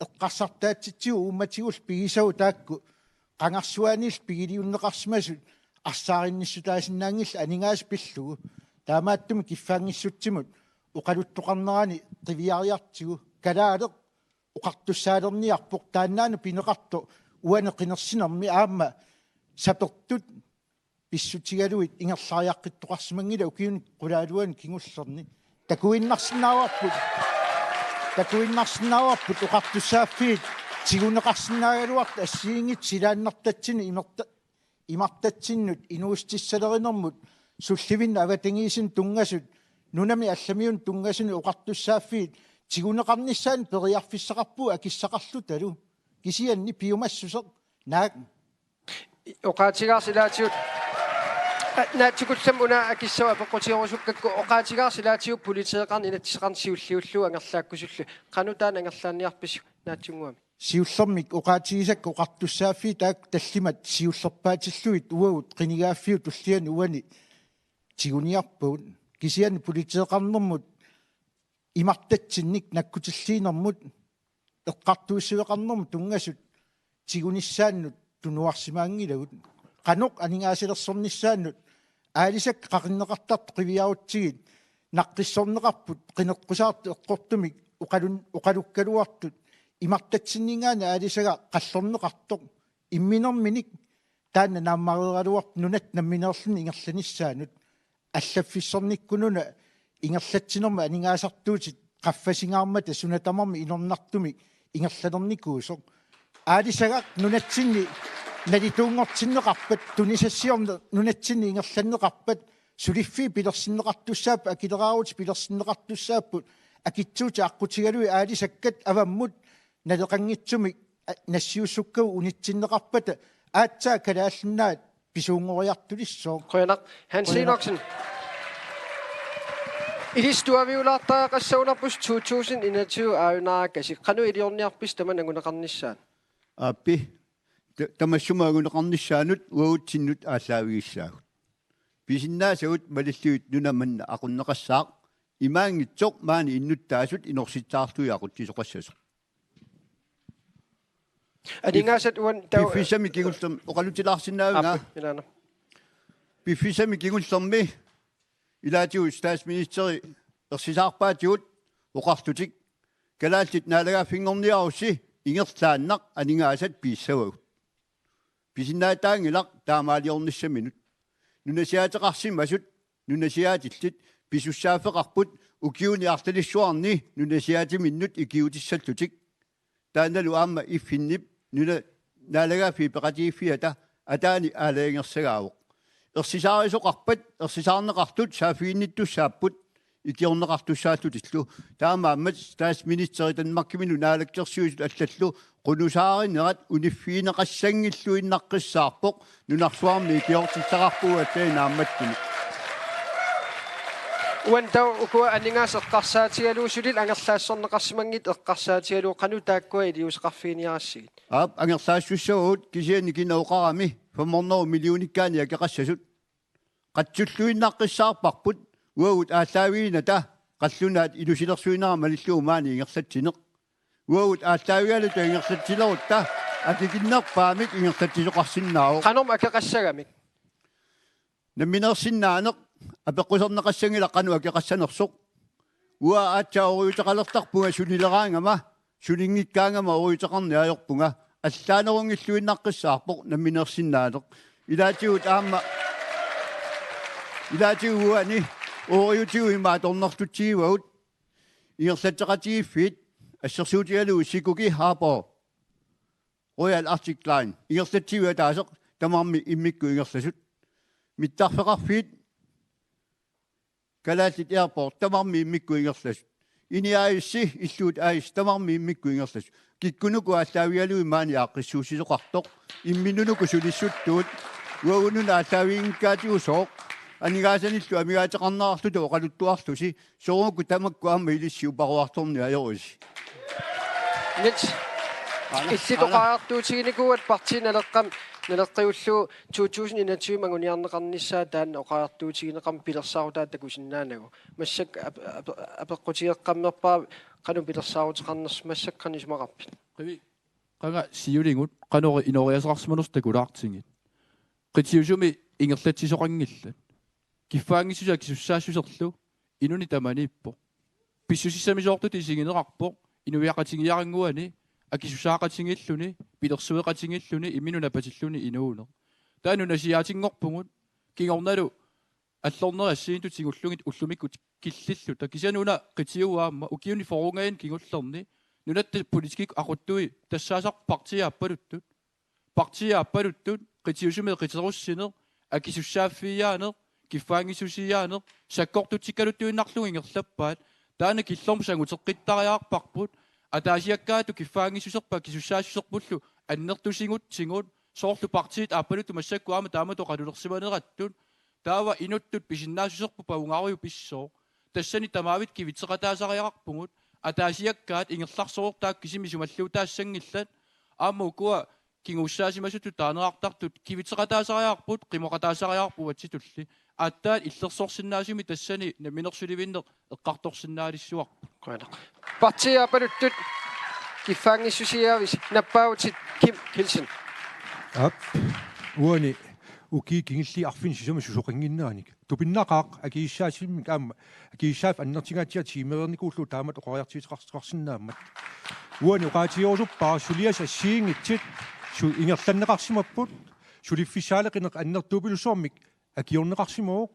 eqqarsartaatsitsigut uummatigullu pigisagut taakku qangarsuaaniillu pigiliunneqarsimasut arsaarinnissutaasinnaanngillat aningaasat pillugu. Taamaattumik kiffaanngissusermut oqaluttoqarnerani qiviariartigu kalaaleq oqartussaalerniarpoq, taannaana pineqartoq uani qinersinermi aamma sapertut pissutigalugit ingerlariaqqittoqarsimanngilaq ukiuni qulaaluani kingullerni. Takuinnarsinnaavarput, takuinnarsinnaavarput oqartussaaffiit tiguneqarsinnaagaluartut assigiinngitsut silaannartatsinnut imerta-, imartatsinnut inuussutissalerinermut sullivinnut avatangiisinut tunngasut, nunami allamiunut tunngasunik oqartussaaffiit tiguneqarnissaannut periarfissaqarpugut akissaqarlutalu. Kisianni piumassuseq naak. Oqaatigaarsi ilaatigut. A, naatsukullammik una akissavara apeqqutigerusukkakku, oqaatigaarsi ilaatigut politeeqarneq inatsiseqarneq siulliullugu angerlaakkusullu. Qanoq taanna angerlaanniarpisiuk naatsunnguamik? siullermik oqaatigisakka oqartussaaffiit taakku tallimat siullerpaatillugit uagut qinigaaffiup tulliani uani tiguniarpagut. Kisianni politeeqarnermut imartatsinnik nakkutilliinermut eqqartuussiveqarnermut tunngasut tigunissaannut tunuarsimaanngilagut. Qanoq aningaasalersornissaannut aalisakkat qaqinneqartartut qiviarutsigit naqqissorneqarput qineqqusaartut eqqortumik oqalun-, oqalukkaluartut imartatsinninngaanniit aalisagaq qallorneqartoq imminerminik taanna naammareeraluarpoq nunatta nammineerluni ingerlanissaanut. Allaffissornikkununa ingerlatsinermi aningaasartuutit qaffasingaarmata suna tamarmi inornartumik ingerlalernikuusoq. Aalisagaq nunatsinni nalituunngortinneqarpat, tunisassiorneq nunatsinni ingerlanneqarpat, suliffiit pilersinneqartussaapput, akileraarutit pilersinneqartussaapput, akitsuutit aqqutigalugit aalisakkat avammut naleqanngitsumik, a, nassiussukkavut unitsinneqarpata aatsaat Kalaallit Nunaat pisuunngoriartulissooq. Qujanaq. Hans Qujanaq. Enoksen. Ilissi tuaviulaartariaqassagunarpusi to tusind enogtyve aajunaarakasiit. Qanoq iliorniarpisi tamanna anguneqarnissaanut? Aappi. Ta-, tamassuma anguneqarnissaanut uagutsinnut aallaavigissallugu. Pisinnaasagut malillugit nuna manna aqunneqassaaq, imaanngitsoq maani innuttaasut inorsitsaarlugit aqutsisoqassasoq. Aningaasat uani tau- Piffissami kingullermi oqaluttuaannarsinnaavunga. Aappi, ilaana. Piffissami kingullermi ilaatigut statsministeri ersisaarpaatigut oqarlutik: Kalaallit naalagaaffinngorniarussi ingerlaannaq aningaasat piissavagut. Pisinnaatitaanngilaq taamaaliornissaminut. Nunasiaateqarsimasut nunasiaatillit pisussaaffeqarput ukiuni arlalissuarni nunasiaatiminnut ikiuutissallutik. Taannalu aamma F N-ip nuna-, naalagaaffiit peqatigiiffiata ataani aalajangersagaavoq. Ersisaarisoqarpat, ersisaarneqartut saaffiginnittussaapput ikiorneqartussaallutillu. Taamaammat statsministeri Danmarkimilu naalakkersuisut allallu qunusaarinerat uniffigineqassanngilluinnaqqissaarpoq nunarsuarmi ikiortissaqarpugut aatsaat naammattunik. Uani tau ukua aningaasat eqqarsaatigalugu sulillu angerlaassorneqarsimanngitsut eqqarsaatigalugu qanoq taakkua iliuuseqarfiginiarassigit? Aap, angerlaassussavagut kisianni kina oqarami fem hundrede millionikkaanni akeqassasut. Qatsulluinnaqqissaarparput uagut aallaaviginnata qallunaat ilusilersuinera malillugu maani ingerlatsineq. Uagut aallaavigaluta ingerlatsilerutta akikinnerpaamik ingerlatsisoqarsinnaavoq. Qanormi akeqassagamik? Nammineersinnaaneq, apeqquserneqassanngilaq qanoq akeqassanersoq. Uanga aatsaat ooriuteqalertarpunga sulileraangama, sulinngikkaangama ooriuteqarneq ajorpunga. Allaanerunngilluinnaqqissaarpoq nammineersinnaaneq. Ilaatigut aamma, ilaatigut uani ooriutigut ima atornerlutsigivagut. Ingerlatseqatigiiffiit assersuutigalugu Sikuki Harbour, Royal Arctic Line, ingerlatsiviup ataaseq tamarmik immikkut ingerlasut. Mittarfeqarfiit, Kalaallit Airport, tamarmik immikkut ingerlasut. Ini A/S, Illuut A/S, tamarmik immikkut ingerlasut. Kikkunuku aallaavigalugit maani aaqqissuussisoqartoq, imminnut uku sulissuttuut, uagut una aallaaviginngikkaatigut sooq, aningaasanillu amigaateqarneqarluta oqaluttuarlusi, soorlu uku tamakku aamma ilissi uparuartorneq ajorusi. Niels, aana, illit aana. Oqariartuutiginikuuat Partii Naleqqami naleqqiullugu to tusind enogtyve anguniarneqarnissaa taanna oqariartuutigineqarmat pilersaarutaa takusinnaanagu. Massakkut ape-, ape-, apeqqutigeqqammerpara qanoq pilersaaruteqarnersoq, massakkut qanoq isumaqarpit? Qivi, qanga siuligut qanoq inooriaaseqarsimanersoq takulaartigit. Qitiusumi ingerlatsisoqanngillat. Kiffaanngissuseq akisussaassuserlu inunnik tamaniippoq. Pissusissamisoortutut isigineqarpoq inuiaqatigiiaannguani, akisussaaqatigiilluni, pilersueqatigiilluni, imminut napatilluni inuuneq. Taanna nunasiaatinngorpugut, kingornalu allornerit assigiinngitsut tigullugit ullumikkut killilluta. Kisianni una qitiua aamma ukiuni fyrrengajani kingullerni nunatta politikikkut aquttui tassaasarput partiit aappaluttut. Partiit aappaluttut qitiusumi qiterussineq, akisussaaffigiaaneq, kiffaanngissusiiaaneq, sakkortutsikkaluttuinnarlugu ingerlappaat, taanna killormut sanguteqqittariaqarparput, ataasiakkaatut kiffaanngissuserput akisussaassuserpullu annertusigutsigu, soorlu partiit aappaluttut massakkut aamma taamatut oqalulersimanerattut, taava inuttut pisinnaassuserput pavugarujuk pissooq. Tassani tamaavisa kivitseqataasariaqarpugut, ataasiakkaat ingerlaarsortaat kisimik isumalluutaassanngillat. Aamma ukua kinguussaasimasutut taaneqartartut kivitseqataasariaqarput, qimoqataasariaqarput uatsitulli. Aatsaat illersorsinnaasumik tassani namminersulivinneq eqqartorsinnaalissuarput. Qujanaq. Partiit aappaluttut kiffaanngissusiaavis nappaavutit, Kim Kielsen. Aap, uani ukiut kingulliit arfineq-sisamat susoqannginneranik. Tupinnaqaaq akisussaasimmik aamma akisussaaffik annertungaatsiartoq tiimereernikuullugu taamatut oqariartuuteqarsinnaammat. Uani oqaatigerusuppara suliassat assigiinngitsut su-, ingerlanneqarsimapput, suliffissaaleqineq annertuupilussuarmik akiorneqarsimavoq.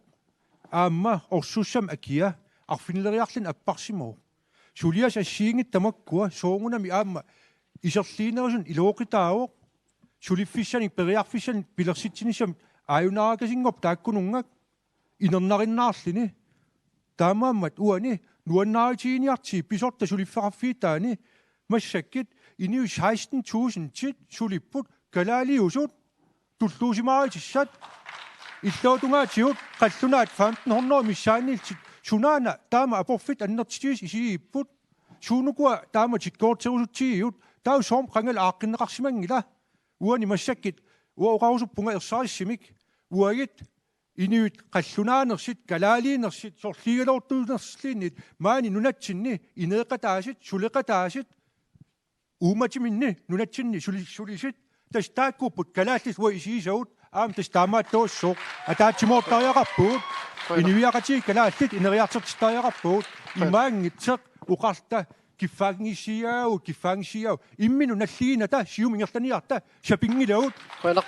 Aamma orsussamik akia arfinileriarluni apparsimavoq. Suliassat assigiinngitsut tamakkua soorunami aamma iserliinerusuni ilooqitaavoq. Suliffissanik periarfissanik pilersitsinissamik aajunaarakasinngorput taakkununnga inernerinnaarluni. Taamaammat uani nuannaarutigineqartigu pisortat suliffeqarfiutaani massakkut inuit seksten tusindit sulipput kalaaliusut tulluusimaarutissat. Illuatungaatigut qallunaat femten hundrede missaanniillutik sunaana taama aporfittut annertutigisut isigigipput. Suunukua taama tikkoorterusuttigigut, taava soormi qangali aaqqinneqarsimanngila. Uani massakkut uanga oqarusuppunga ersarissumik uagut inuit qallunaanersut, kalaaliunersut, sorliugaluartuunersulluunniit maani nunatsinni ineeqataasut, suleqataasut, uummatiminni nunatsinni suli-, sulisut, tassa taakkuupput kalaallit uagut isigisagut, aamma tassa taamaattussooq, ataatsimoortariaqarpugut, inuiaqatigiit kalaallit ineriartortitariaqarpugut, imaanngitsoq oqarta kiffaanngissusiaagut, kiffaanngissusiaagut, imminut nalliginnata, Siumup ingerlaniarta, sapinngilagut. Qujanaq.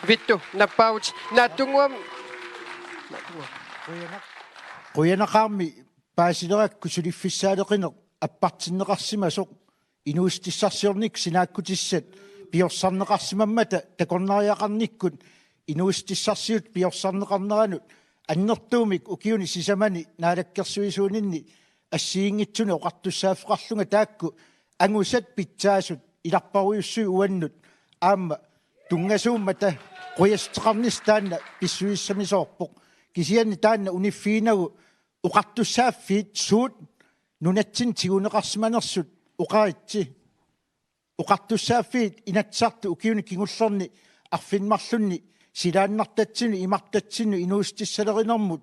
Vittu, nappaavutit, Naatsunnguamik. Qujanaqaarmi paasilerakku suliffissaaleqineq appartinneqarsimasoq inuussutissarsiornikkut sinaakkutissat piorsarneqarsimammata takornariaqarnikkut inuussutissarsiutit piorsarneqarneranut annertuumik ukiuni sisamani naalakkersuisuuninni assigiinngitsunik oqartussaaffeqarlunga taakku angusat pitsaasut ilarparujussuit uannut aamma tunngasuummata qujassuteqarnissaq taanna pissusissamisoorpoq. Kisianni taanna uniffiginagu oqartussaaffiit suut nunatsinni tiguneqarsimanersut oqaritsi. Oqartussaaffiit Inatsisartut ukiuni kingullerni arfineq-marlunni silaannartatsinnut imartatsinnut inuussutissalerinermut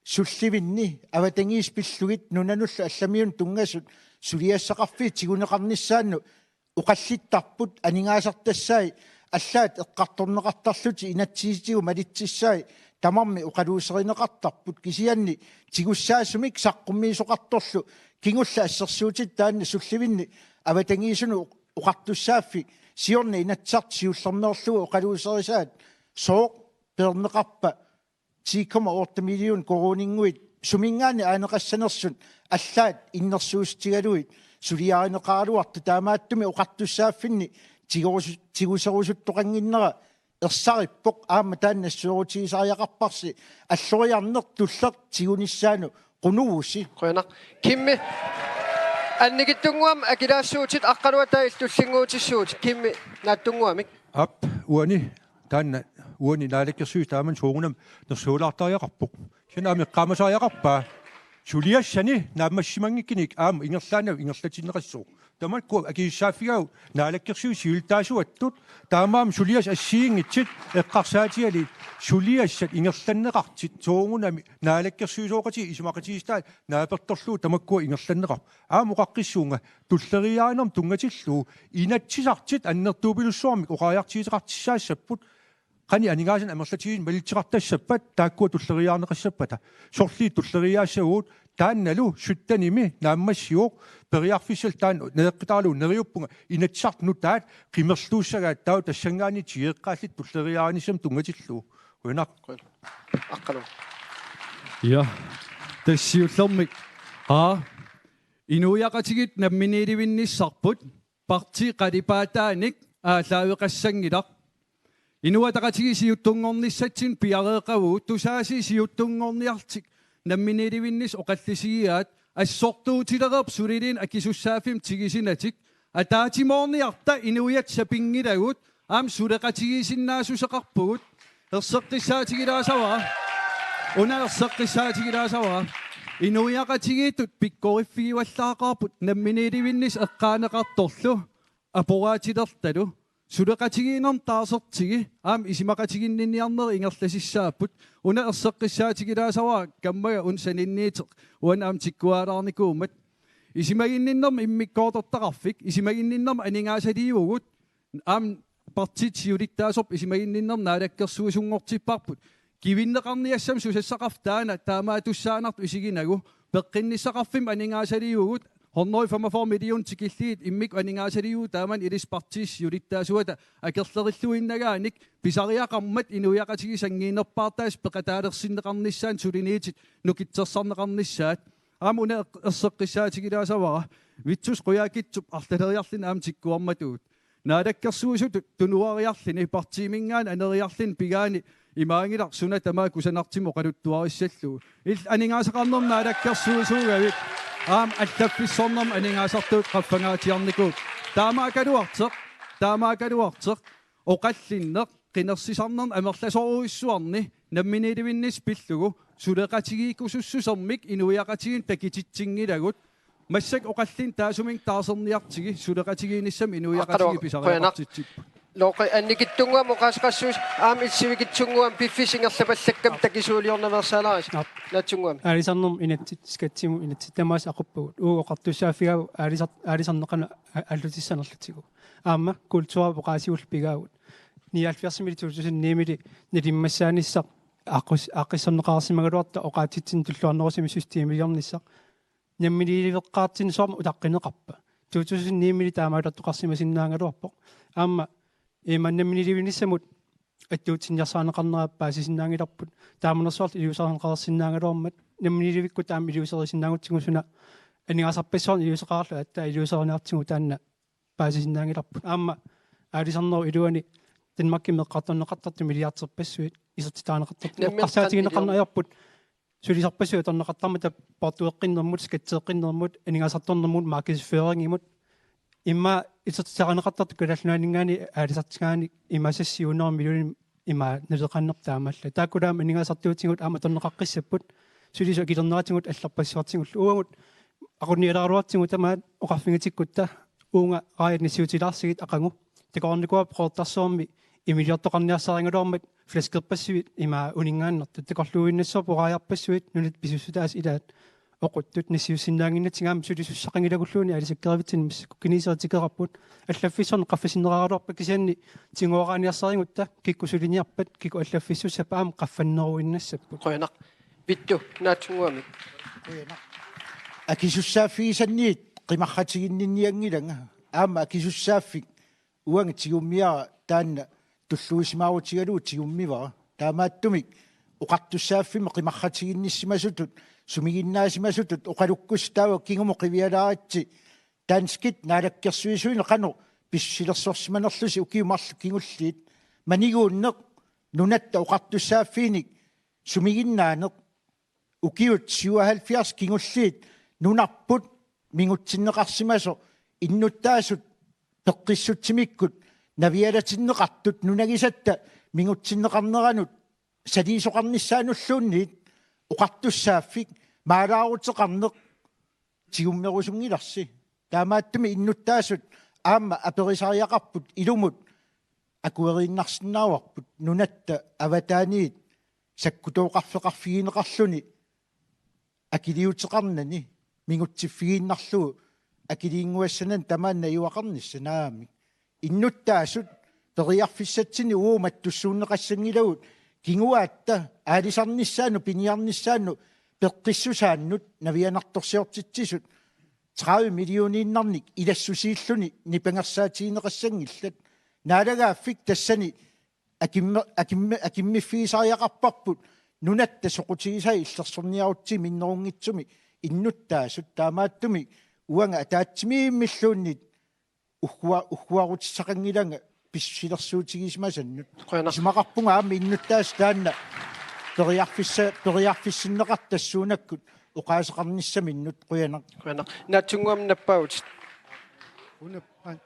sullivinni avatangiisit pillugit nunanullu allamiunut tunngasut suliassaqarfiit tiguneqarnissaannut oqallittarput, aningaasartassai allaat eqqartorneqartarlutik inatsisitigut malitsissai tamarmik oqaluuserineqartarput, kisianni tigussaasumik saqqummiisoqartorlu kingulleq assersuutitut taanna sullivinni avatangiisinut oqartussaaffik siorna Inatsisartut siullermeerlugu oqaluuserisaat sooq peerneqarpa ti komma otte million koruuninnguit suminngaanniit aaneqassanersut allaat innersuussutigalugit suliarineqaraluartut, taamaattumik oqartussaaffinni tigorus-, tiguserusuttoqannginnera ersarippoq, aamma taanna nassuerutigisariaqarparsi alloriarneq tulleq tigunissaanut qunugusi. Qujanaq. Kimmi, annikitsunnguamik akilaassuutit, Aqqaluaq taava illit tullinnguutissuutit. Kimmi, Naatsunnguamik. Aap, uani, taanna uani naalakkersuisut taamani soorunami nersuulaartariaqarpoq. Kisianni aamma eqqaamasariaqarpaa suliassani naammassimanngikkunik aamma ingerlaannaq ingerlatinneqassaaq. Tamakku akisussaaffigaavut naalakkersuisut siulittaasuattut, taamaammat suliassat assigiinngitsut eqqarsaatigalugit suliassat ingerlanneqartut soorunami naalakkersuisooqatigiit isumaqatigiissutaat naapertorlugit tamakkua ingerlanneqarput. Aamma oqaqqissuunga tulleriiaarinermut tunngatillugu Inatsisartut annertuupilussuarmik oqariartuuteqartussaassapput, qanoq aningaasanik amerlatigisumik malitseqartassappat taakkua tulleriiaarneqassappata. Sorliit tulleriiaassavagut, taannalu syttenimi naammassivoq, periarfissallu taanna nereqqutaaralugu neriuppunga Inatsisartut nutaat qimerluussagaat taava tassanngaanniit tigeqqaallutik tulleriiaarinissamut tunngatillugu. Qujanaq. Aqqaluaq. Ja, tassa siullermik. Aa, inuiaqatigiit namminiilivinnissarput partii qalipaataanik aallaaveqassanngilaq. Inuit Ataqatigiit siuttunngornissatsinnut piareeqqavugut, tusaasiit siuttunngorniarlutik namminiilivinnissaq oqallisigigaat, assortuutilereerpoq suliniut akisussaaffimmik tigusinatik, ataatsimoorniarta inuiattut sapinngilagut, aamma suleqatigiissinnaassuseqarpugut. Erseqqissaatigilaassavara. Una erseqqissaatigilaassavara. Inuiaqatigiittut pikkoriffigivallaaqaarput namminiilivinnissaq eqqaaneqartorlu aporaatilertalu. Suleqatigiinnermut taarsertigi aamma isumaqatiginninniarnerit ingerlasissaapput. Una erseqqissaatigilaassavara kammaga una saninniiteq uani aamma tikkuaalaarnikuummat. Isumaginninnermut immikkoortortaqarfik, isumaginninnermut aningaasaliivugut, aamma partiit siulittaasorput isumaginninnermut naalakkersuisunngortipparput. Kivinneqarniassamik susassaqarfik taanna taamaattussaanartoq isiginagu. Peqqinnissaqarfimmut aningaasaliivugut, hundrede femogfyrre millioner tikillugu immikkut aningaasaliivugut taamani ilissi partiit siulittaasuata akerlerilluinnagaanik pisariaqarmat inuiaqatigiit sanngiinnerpaartaasa peqataalersinneqarnissaannut suliniutit nukittorsarneqarnissaat. Aamma una eq-, erseqqissaatigilaassavara Vittus Qujaukitsup arlaleriarluni aamma tikkuarmatugut. Naalakkersuisutut tunuariarluni partiiminngaanniit aneriarluni pigaani imaanngilaq suna tamaat kusanartumik oqaluttuarissallugu. Illit aningaasaqarnermut naalakkersuisuugavit aamma allaffissornermut aningaasartuutit qaffangaatsiarnikuupput. Taamaakkaluartoq, taamaakkaluartoq oqallinneq qinersisarnerni amerlasoorujussuarni namminiilivinnissaq pillugu suleqatigiikkusussusermik inuiaqatigiinnut takutitsinngilagut. Massakkut oqallinneq taassuminnga taarserniartigu suleqatigiinnissamut inuiaqatigiit Aqqaluaq, qujanaq. Pisariaqartitsipput. Looqi annikitsunnguamik oqaaseqassuusi aamma illit sivikitsunnguamik piffissap ingerlapallakkami takisuuliornaveersaalaarisi. Aap. Naatsunnguamik. Aalisarnermut inatsit skattimut inatsit tamaasa aquppagut. Uagut oqartussaaffigaavut aalisar-, aalisarneq qanoq a-, allutissanerlutigu. Aamma kulturip oqaasigullu pigaagut. Nioghalvfjerdsimiilli to tusind ni-miilli nalimmassaanissaq aaqqis-, aaqqissorneqarsimagaluartoq oqaatsitsinnut tulluarnerusumik systemiliornissaq. Namminiiliveqqaartinneq soormi utaqqineqarpa? To tusind ni-miilli taamaalertoqarsimasinnaagaluarpoq. Aamma ima namminiilivinnissamut attuutsinniarsaarineqarnera paasisinnaanngilarput. Taamanersuarlu iliuuseqarneqarsinnaagaluarmat namminiilivikkut taama iliuuserisinnaagutsigu suna aningaasarpassuarnik iliuuseqarluta iliuuseriniartigu taanna paasisinnaanngilarput. Aamma aalisarnerup iluani Danmarkimi eqqartorneqartartut milliarderpassuit isertitaaneqartartut. Nammineq eqqarsaatigineqarneq ajorput. Sulisarpassuit atorneqartarmata poortueqqinnermut, skatteeqqinnermut, aningaasartuunermut, markedsføringimut. Immaqa isertitaaneqartartut Kalaallit Nunaanninngaanniit aalisartigaanni imaassaaq hundrede millioner ima naleqaannarpoq taamaallaat. Taakkulu aamma aningaasartuutigut aamma atorneqaqqissapput. Sulisut akilerneratigut allarpassuartigullu. Uagut aqunnialeraluartigu tamaat oqarfigitikkutta uunga raajat nassiutilaarsigit aqagu. Takoreernikuuarput Qeqertarsuarmi imiliortoqarniarsarigaluarmat flaskerpassuit ima uninngaannartut. Takorluuinnassavarput raajarpassuit nunat pisussutaasa ilaat oquttut nassiussinnaannginnatsigu aamma sulisussaqanngilagulluunniit aalisakkerivitsinni massakkut kineserit tikeraarput. Allaffissorneq qaffasinneraraluarpat kisianni tigooraaniarsarigutta kikkut suliniarpat kikkut allaffissussappat aamma qaffanneruinnassapput. Qujanaq. Vittus, naatsunnguamik. Akisussaaffigisanniit qimarratiginninnianngilanga. Aamma akisussaaffik uanga tigummiara taanna tulluusimaarutigalugu tigummivara. Taamaattumik oqartussaaffimmut qimarratiginnissimasutut, sumiginnaasimasutut oqalukkussat taava kingumut qivialaaritsi danskit naalakkersuisuineq qanoq pissusilersorsimanerlusi ukiut marluk kingulliit. Maniguunneq nunatta oqartussaaffiinik sumiginnaaneq ukiut syvoghalvfjerds kingulliit nunarput mingutsinneqarsimasoq innuttaasut peqqissutsimikkut navialatinneqartut nunagisatta mingutsinneqarneranut saliisoqarnissaanulluunniit oqartussaaffik maalaaruteqarneq tigummerusunngilarsi. Taamaattumik innuttaasut aamma aperisariaqarput ilumut akueriinnarsinnaavarput nunatta avataaniit sakkutooqarfeqarfigineqarluni akiliuteqarnani mingutsiffigiinnarlugu akiliinnguassanani tamaani najugaqarnissaq naamik. Innuttaasut periarfissatsinnik uagut mattussuunneqassanngilagut kinguaatta aalisarnissaannut piniarnissaannut peqqissusaannut navianartorsiortitsisut tredive millioniinnarnik ilassusiilluni nipangersaatigineqassanngillat. Naalagaaffik tassani akimme-, akimme-, akimmiffigisariaqarparput nunatta soqutigisai illersorniarutsigit minnerunngitsumik innuttaasut. Taamaattumik uanga ataatsimiimmilluunniit uggua-, ugguarutissaqanngilanga pissusilersuutigisimasannut. Qujanaq. Isumaqarpunga aamma innuttaasut taanna periarfissa-, periarfissinneqartut tassuunakkut oqaaseqarnissaminnut. Qujanaq. Qujanaq. Naatsunnguamik nappaavutit. Una an-,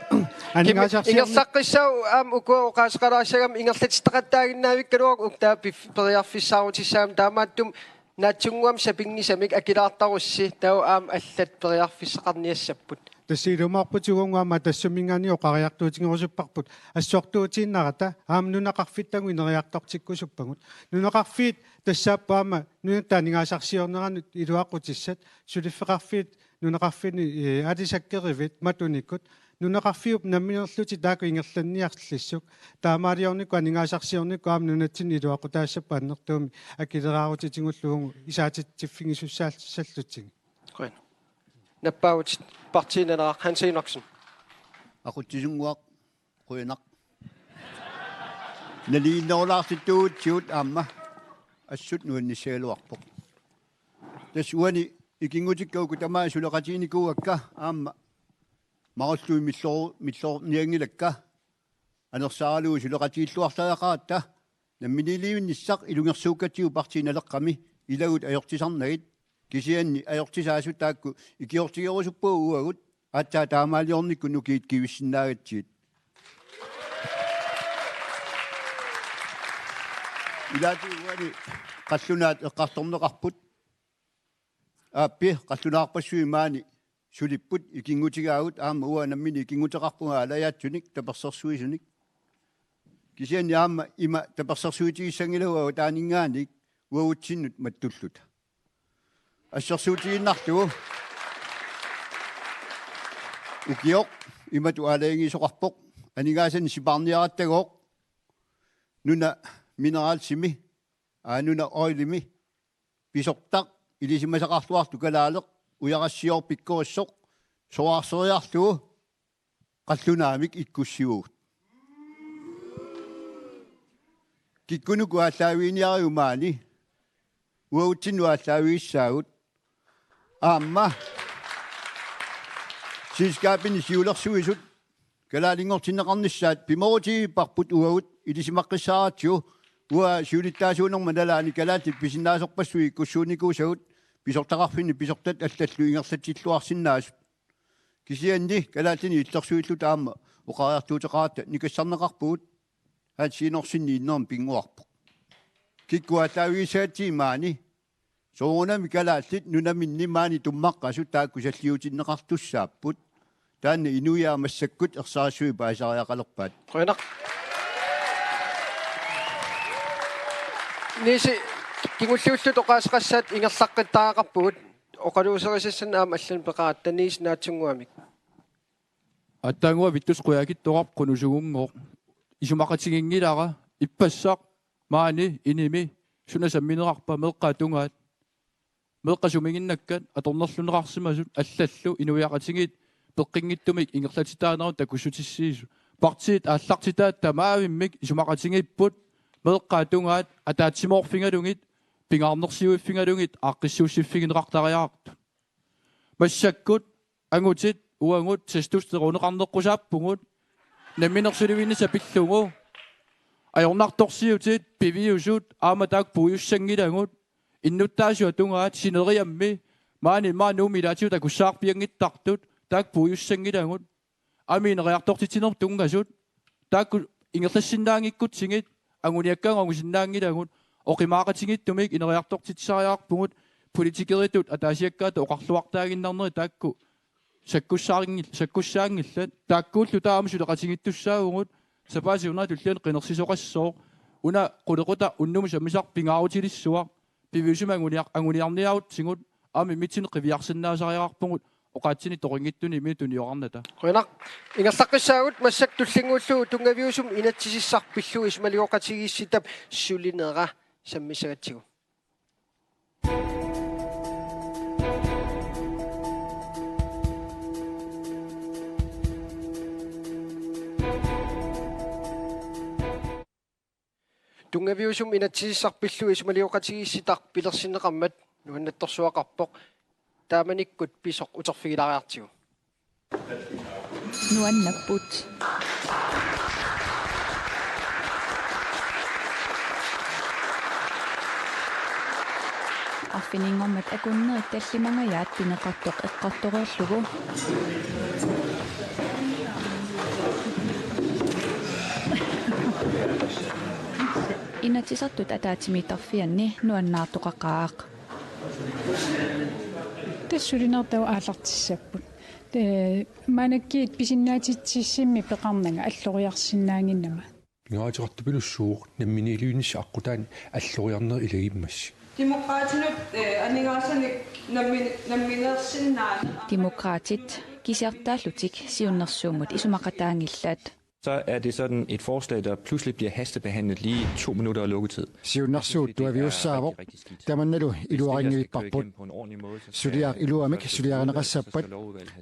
Kimi, aningaasarsiorni- ingerlaqqissaaq aamma ukua oqaaseqalaassagami ingerlatittaqattaaginnaavikkaluaq uktaa pif-, periarfissaarutissaagami taamaattumik Naatsunnguamik sapinngisamik akilaartarussi taava aamma allat periarfissaqarniassapput. Tassa ilumoorputit uagut aamma tassuminngaanniit oqariartuutigerusupparput. Assortuutiinnarata aamma nunaqarfittagut ineriartortikkusuppagut. Nunaqarfiit tassaapput aamma nunatta aningaasarsiorneranut iluaqutissat, suliffeqarfiit nunaqarfinni, ee, alisakkerivit matunikut, nunaqarfiup namminerlutik taakku ingerlanniarlissuk, taamaaliornikkut aningaasarsiornikkut aamma nunatsinni iluaqutaassapput annertuumik akileraarutitigullugu isaatitsiffigisussaallutigu. Qujan. Nappaavutit, Partii Naleraq, Hans Enoksen. Aqutsisunnguaq, qujanaq. Naligiinnerulaartittuugutsigut aamma assut nuannissagaluarpoq. Tassa uani ikinngutikka uku tamaasa suleqatiginikuuakka aamma marlunnik millor-, millornianngilakka. Anersaaralugu suleqatigilluartariaqaratta namminiilivinnissaq ilungersuukkatsigu Partii Naleqqami ilagut ajortisarnagit, kisianni ajortisaasut taakku ikiortigerusuppagut uagut aatsaat taamaaliornikkut nukiit kivissinnaagatsigit. Ilaatigut uani qallunaat eqqartorneqarput. Aappi, qallunaarpassuit maani sulipput, ikinngutigaagut, aamma uanga nammineq ikinnguteqarpunga aalajaatsunik, tapersersuisunik. Kisianni aamma ima tapersersuitigissanngilagut avataaninngaanniit uagutsinnut mattulluta. Assersuutigiinnarlugu. Ukioq imatut aalajangiisoqarpoq, aningaasanik sipaarniarattagooq, Nuna Mineralsimi, aa, Nuna Oilimi, pisortaq ilisimasaqarluartoq kalaaleq, ujarassiorpikkorissoq, soraarsereerlugu qallunaamik ikkussivugut. Kikkunuku aallaaviiniarigut maani, uagutsinnut aallaavigissaagut. Aamma selskabini siulersuisut kalaalinngortinneqarnissaat pimoorutigivarput uagut ilisimaqqissaaratsigu, uanga siulittaasuunerma nalaani kalaallit pisinnaasorpassuit ikkussuunnikuusagut, pisortaqarfinni pisortat allallu ingerlatsilluarsinnaasut. Kisianni kalaallinik illersuilluta aamma oqariartuuteqaratta nikassarneqarpugut, Hans Enoksenip innermik pinnguarpoq. Kikkut aallaavigissagatsigit maani, soorunami kalaallit nunaminni maani tummaqqasut taakku salliutinneqartussaapput. Taanna inuiaat massakkut ersarissuit paasisariaqalerpaat. Qujanaq. Niisi, kingulliulluta oqaaseqassaat ingerlaqqittariaqarpugut. Oqaluuserisassannik aamma allanut peqaratta, Niisi Naatsunnguamik. Aatsaannguaq vittus qujakittoqarpoq qunusugunngooq. Isumaqatiginngilara ippassaq maani inimi suna sammineqarpa meeqqat tungaat. Meeqqat sumiginnakkat atornerlunneqarsimasut allallu inuiaqatigiit peqqinngitsumik ingerlatitaanerat takussutissiisoq. Partiit aallartitaat tamaavimmik isumaqatigiipput meeqqat tungaat ataatsimoorfigalugit, pingaarnersiuiffigalugit aaqqissuussiffigineqartariaqartut. Massakkut angutit uagut testosteroneqarneqqusaappugut, namminersulivinnissaq pillugu. Ajornartorsiutit piviusut aamma taakku puigussanngilagut. Innuttaasut tungaat sineriammi maani maani Nuummi ilaatigut takussaarpianngittartut taakku puigussanngilagut. Aamma ineriartortitsinerup tunngasut taakku ingerlassinnaanngikkutsigit anguniakkagut angusinnaanngilagut. Oqimaaqatigiittumik ineriartortitsisariaqarpugut, politikeritut ataasiakkaatut oqarluartaaginnarnerit taakku sakkussaanngil-, sakkussaanngillat. Taakkuulluta aamma suleqatigiittussaavugut, sapaatip-akunneri tulliani qinersisoqassooq. Una qulequtaq unnummut sammisaq pingaarutilissuaq, piviusumik anguniar-, anguniarniarutsigu, aamma immitsinnut qiviarsinnaasariaqarpugut oqaatsinik toqunngitsunik imminut tuniorarnata. Qujanaq. Ingerlaqqissaagut, massakkut tullinnguullugu tunngaviusumik inatsisissaq pillugu isumaligooqatigiissitap sulinera sammissagatsigu. Tunngaviusumik inatsisissaq pillugu isumaligooqatigiissitaq pilersinneqarmat nuannertorsuaqarpoq. Taamanikkut pisoq uterfigilaariartigu. Nuannapput. Arfininngormat akunnerit tallimangajaat pineqartoq eqqartoreerlugu. Inatsisartut ataatsimiittarfianni nuannaartoqaqaaq. Tassa sulinerit taava aallartissapput. Ee, maannakkut pisinnaatitsissummik peqarnanga alloriarsinnaaginnama. Pingaaruteqartupilussuuvoq namminiilivinnissaq aqqutaani alloriarneq ilagimmassi. Demokraatinut, eh, aningaasanik nammin-, nammineersinnaaneq. Demokraatit kisiartaallutik siunnersuummut isumaqataanngillat. Så er det sådan et forslag, der pludselig bliver hastebehandlet lige to minutter af lukketid. Siunnersuut tuaviussaavoq, tamannalu iluarinngilarput. Suliaq iluamik suliarineqassappat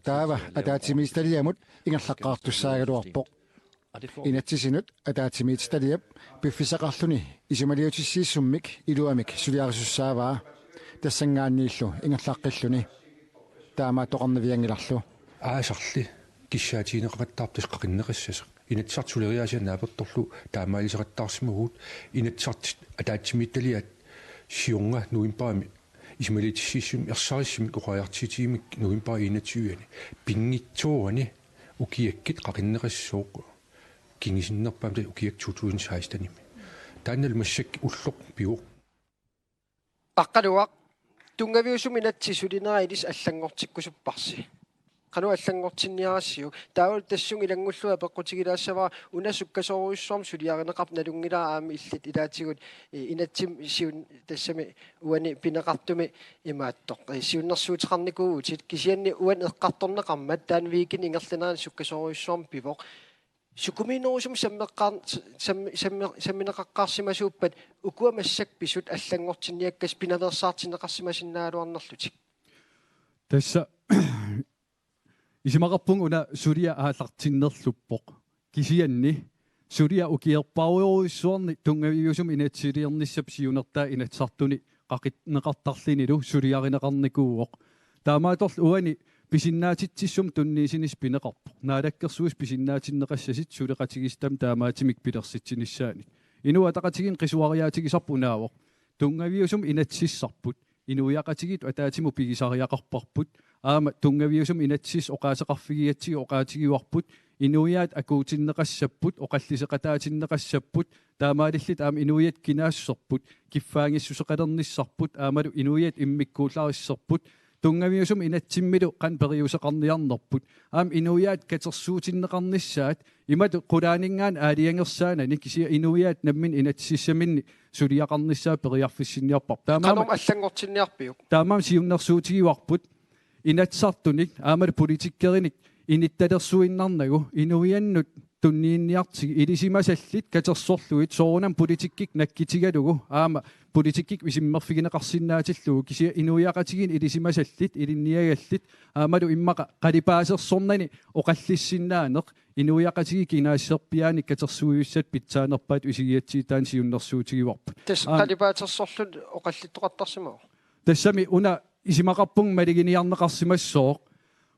taava ataatsimiititaliamut ingerlaqqaartussaagaluarpoq. Inatsisinut ataatsimiititaliap piffissaqarluni isumaliutissiissummik iluamik suliarisussaavaa, tassanngaanniillu ingerlaqqilluni. Taamaattoqarnavianngilarlu. Aasarli kissaatigineqaqattaarpoq tassa qaqinneqassasoq. Inatsisartut suleriaasia naapertorlugu taamaalisoqattaarsimavugut. Inatsisartut ataatsimiititaliat siorna novembarimi isumaliutissiissummik ersarissumik oqariartuutigimmata novembarip enogtyveani. Pinngitsoorani ukiakkut qaqinneqassooq kingusinnerpaamik ukiakkut to tusind sekstenimi. Taannalu massakkut ulloq pivoq. Aqqaluaq, tunngaviusumik inatsit sulinera ilissi allanngortikkusupparsi. Qanoq allanngortinniarassiuk? Taavalu tassunga ilanngullugu apeqqutigilaassavara una sukkasoorujussuarmik suliarineqarpoq, nalunngilara aamma illit ilaatigut, eh, inatsimmi siun-, tassami uani pineqartumi imaattoq. Eh, siunnersuuteqarnikuuvutit, kisianni uani eqqartorneqarmat taanna weekendip ingerlanerani sukkasoorujussuarmik pivoq. Sukumiinerusumik sammeqqaar-, sammi-, sammi-, sammineqaqqaarsimasuuppat ukua massakkut pisut allanngortinniakkassat pinaveersaartinneqarsimasinnaagaluarnerlutik? Tassa isumaqarpunga una suliaq aallartinnerluppoq. Kisianni suliaq ukiorpassuarujussuarni tunngaviusumik inatsisiliornissap siunertaa Inatsisartuni qaqinneqartarlunilu suliarineqarnikuuvoq. Taamaattorli uani pisinnaatitsissummik tunniussinissaa pineqarpoq. Naalakkersuisut pisinnaatinneqassasut suleqatigiissutaat taamaattumik pilersitsinissaannik. Inuit Ataqatigiinni qisuariaatigisarput unaavoq. Tunngaviusumik inatsisissarput. Inuiaqatigiittut ataatsimut pigisariaqarparput. Aamma tunngaviusumik inatsisissaq oqaaseqarfigigatsigu oqaatigivarput. Inuiaat akuutinneqassapput, oqalliseqataatinneqassapput. Taamaalillutik aamma inuiaat kinaassuserput, kiffaanngissuseqalernissarput, aammalu inuiaat immikkuullarisserput, tunngaviusumik inatsimmilu qanoq periuseqarniarnerput, aamma inuiaat katersuutinneqarnissaat, imatut qulaaninngaanniit aalajangersaanani kisianni inuiaat namminneq inatsisissaminnik suliaqarnissaat periarfissinniarparput. Taamaammat Qanormi allanngortinniarpiuk? Taamaammat siunnersuutigivarput Inatsisartunik aammalu politikkerinik inittalersuinnarnagu inuiannut tunniunniartigit ilisimasallit katersorlugit, soorunami politikkikkut nakkutigalugu aamma politikkikkut isummerfigineqarsinnaatillugu, kisianni inuiaqatigiinni ilisimasallit ilinniagallit aammalu immaqa qalipaasersornani oqallissinnaaneq inuiaqatigiit kinaassuserpiaanik katersuivissat pitsaanerpaatut isigigatsigu taanna siunnersuutigivarput. Tassa Aam. Qalipaasersorluni oqallittoqartarsimavoq. Tassami una isumaqarpunga maluginiarneqarsimassooq,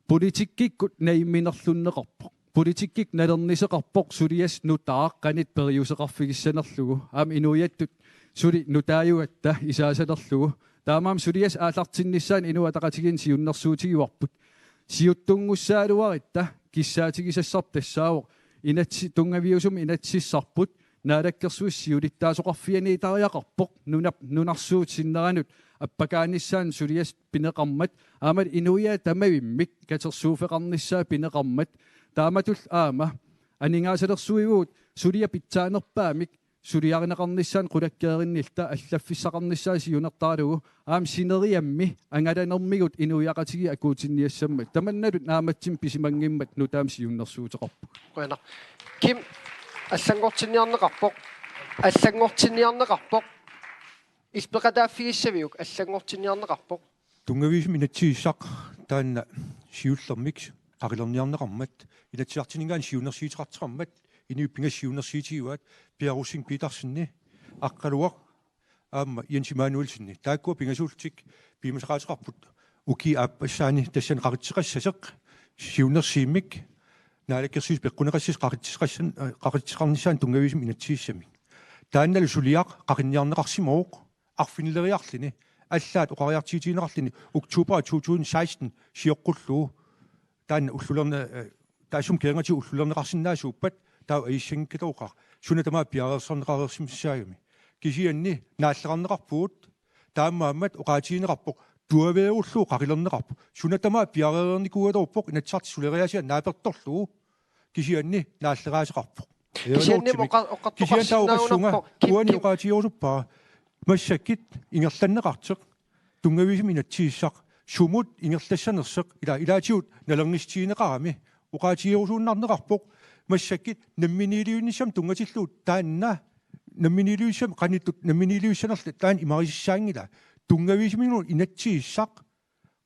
politikkikkut najumminerlunneqarpoq. Politikkikkut nalernisoqarpoq suliassaq nutaaq qanoq periuseqarfigissanerlugu. Aamma inuiattut suli nutaajugatta isaasalerlugu. Taamaammat suliassaq aallartinnissaanut Inuit Ataqatigiinni siunnersuutigivarput. Siuttunngussagaluarutta kissaatigisassarput tassaavoq inatsi-, tunngaviusumik inatsisissarput, Naalakkersuisut siulittaasoqarfianiitariaqarpoq nunap-, nunarsuup sinneranut appakaanissaanut suliassaq pineqarmat, aammalu inuiaat tamavimmik katersuuffeqarnissaat pineqarmat. Taamatullu aamma aningaasalersuivugut suliaq pitsaanerpaamik suliarineqarnissaanut qulakkeerinnilluta allaffissaqarnissaa siunertaralugu, aamma sineriammi angalanermigut inuiaqatigiit akuutinniassammat. Tamannalu naammassineq pisimanngimmat nutaamik siunnersuuteqarpoq. Qujanaq. Kim, allanngortinniarneqarpoq. Allanngortinniarneqarpoq. Illit peqataaffigissaviuk, allanngortinniarneqarpoq? Tunngaviusumik inatsisissaq taanna siullermik qaqilerniarneqarmat, Inatsisartuninngaanniit siunnersuuteqartoqarmat, inuit pingasut siunnersuutigaat, Pia Rosing Petersenip, Aqqaluaq, aamma Jens Immanuelsenip. Taakkua pingasuullutik piumasaqaateqarput ukiup aappassaani tassani qaqitseqassasoq siunnersuummik Naalakkersuisut peqquneqassasoq qaqitseqassan-, qaqitseqarnissaanut tunngaviusumik inatsisissamik. Taannalu suliaq qaqinniarneqarsimavoq arfinileriarluni, allaat oqariartuutigineqarluni oktober to tusind seksten sioqqullugu. Taanna ullulerna-, eh, taassuma kingornatigut ullulerneqarsinnaasuuppat taava ajussanngikkaluaqaaq, suna tamaat piareersarneqareersimassaagami. Kisianni naalleqarneqarpugut Taamaammat oqaatigineqarpoq tuaveerullugu qaqilerneqarpoq. Suna tamaat piareernikuugaluarpoq Inatsisartut suleriaasia naapertorlugu, kisianni naalleraaseqarpoq. Kisianni oqa-, oqartoqarsinnaagunarpoq. Kisianni taava oqassunga, Kim, uani Kim. Oqaatigerusuppara. Massakkut ingerlanneqartoq tunngaviusumik inatsisissaq, sumut ingerlassanersoq, ila-, ilaatigut nalornissutigineqarami, oqaatigerusuinnarneqarpoq. Massakkut namminiilivinnissamut tunngatillugu taanna, namminiilivissamik qanittut, namminiilivissanerlu taanna imarisussaanngilaa. Tunngaviusumik inatsisissaq,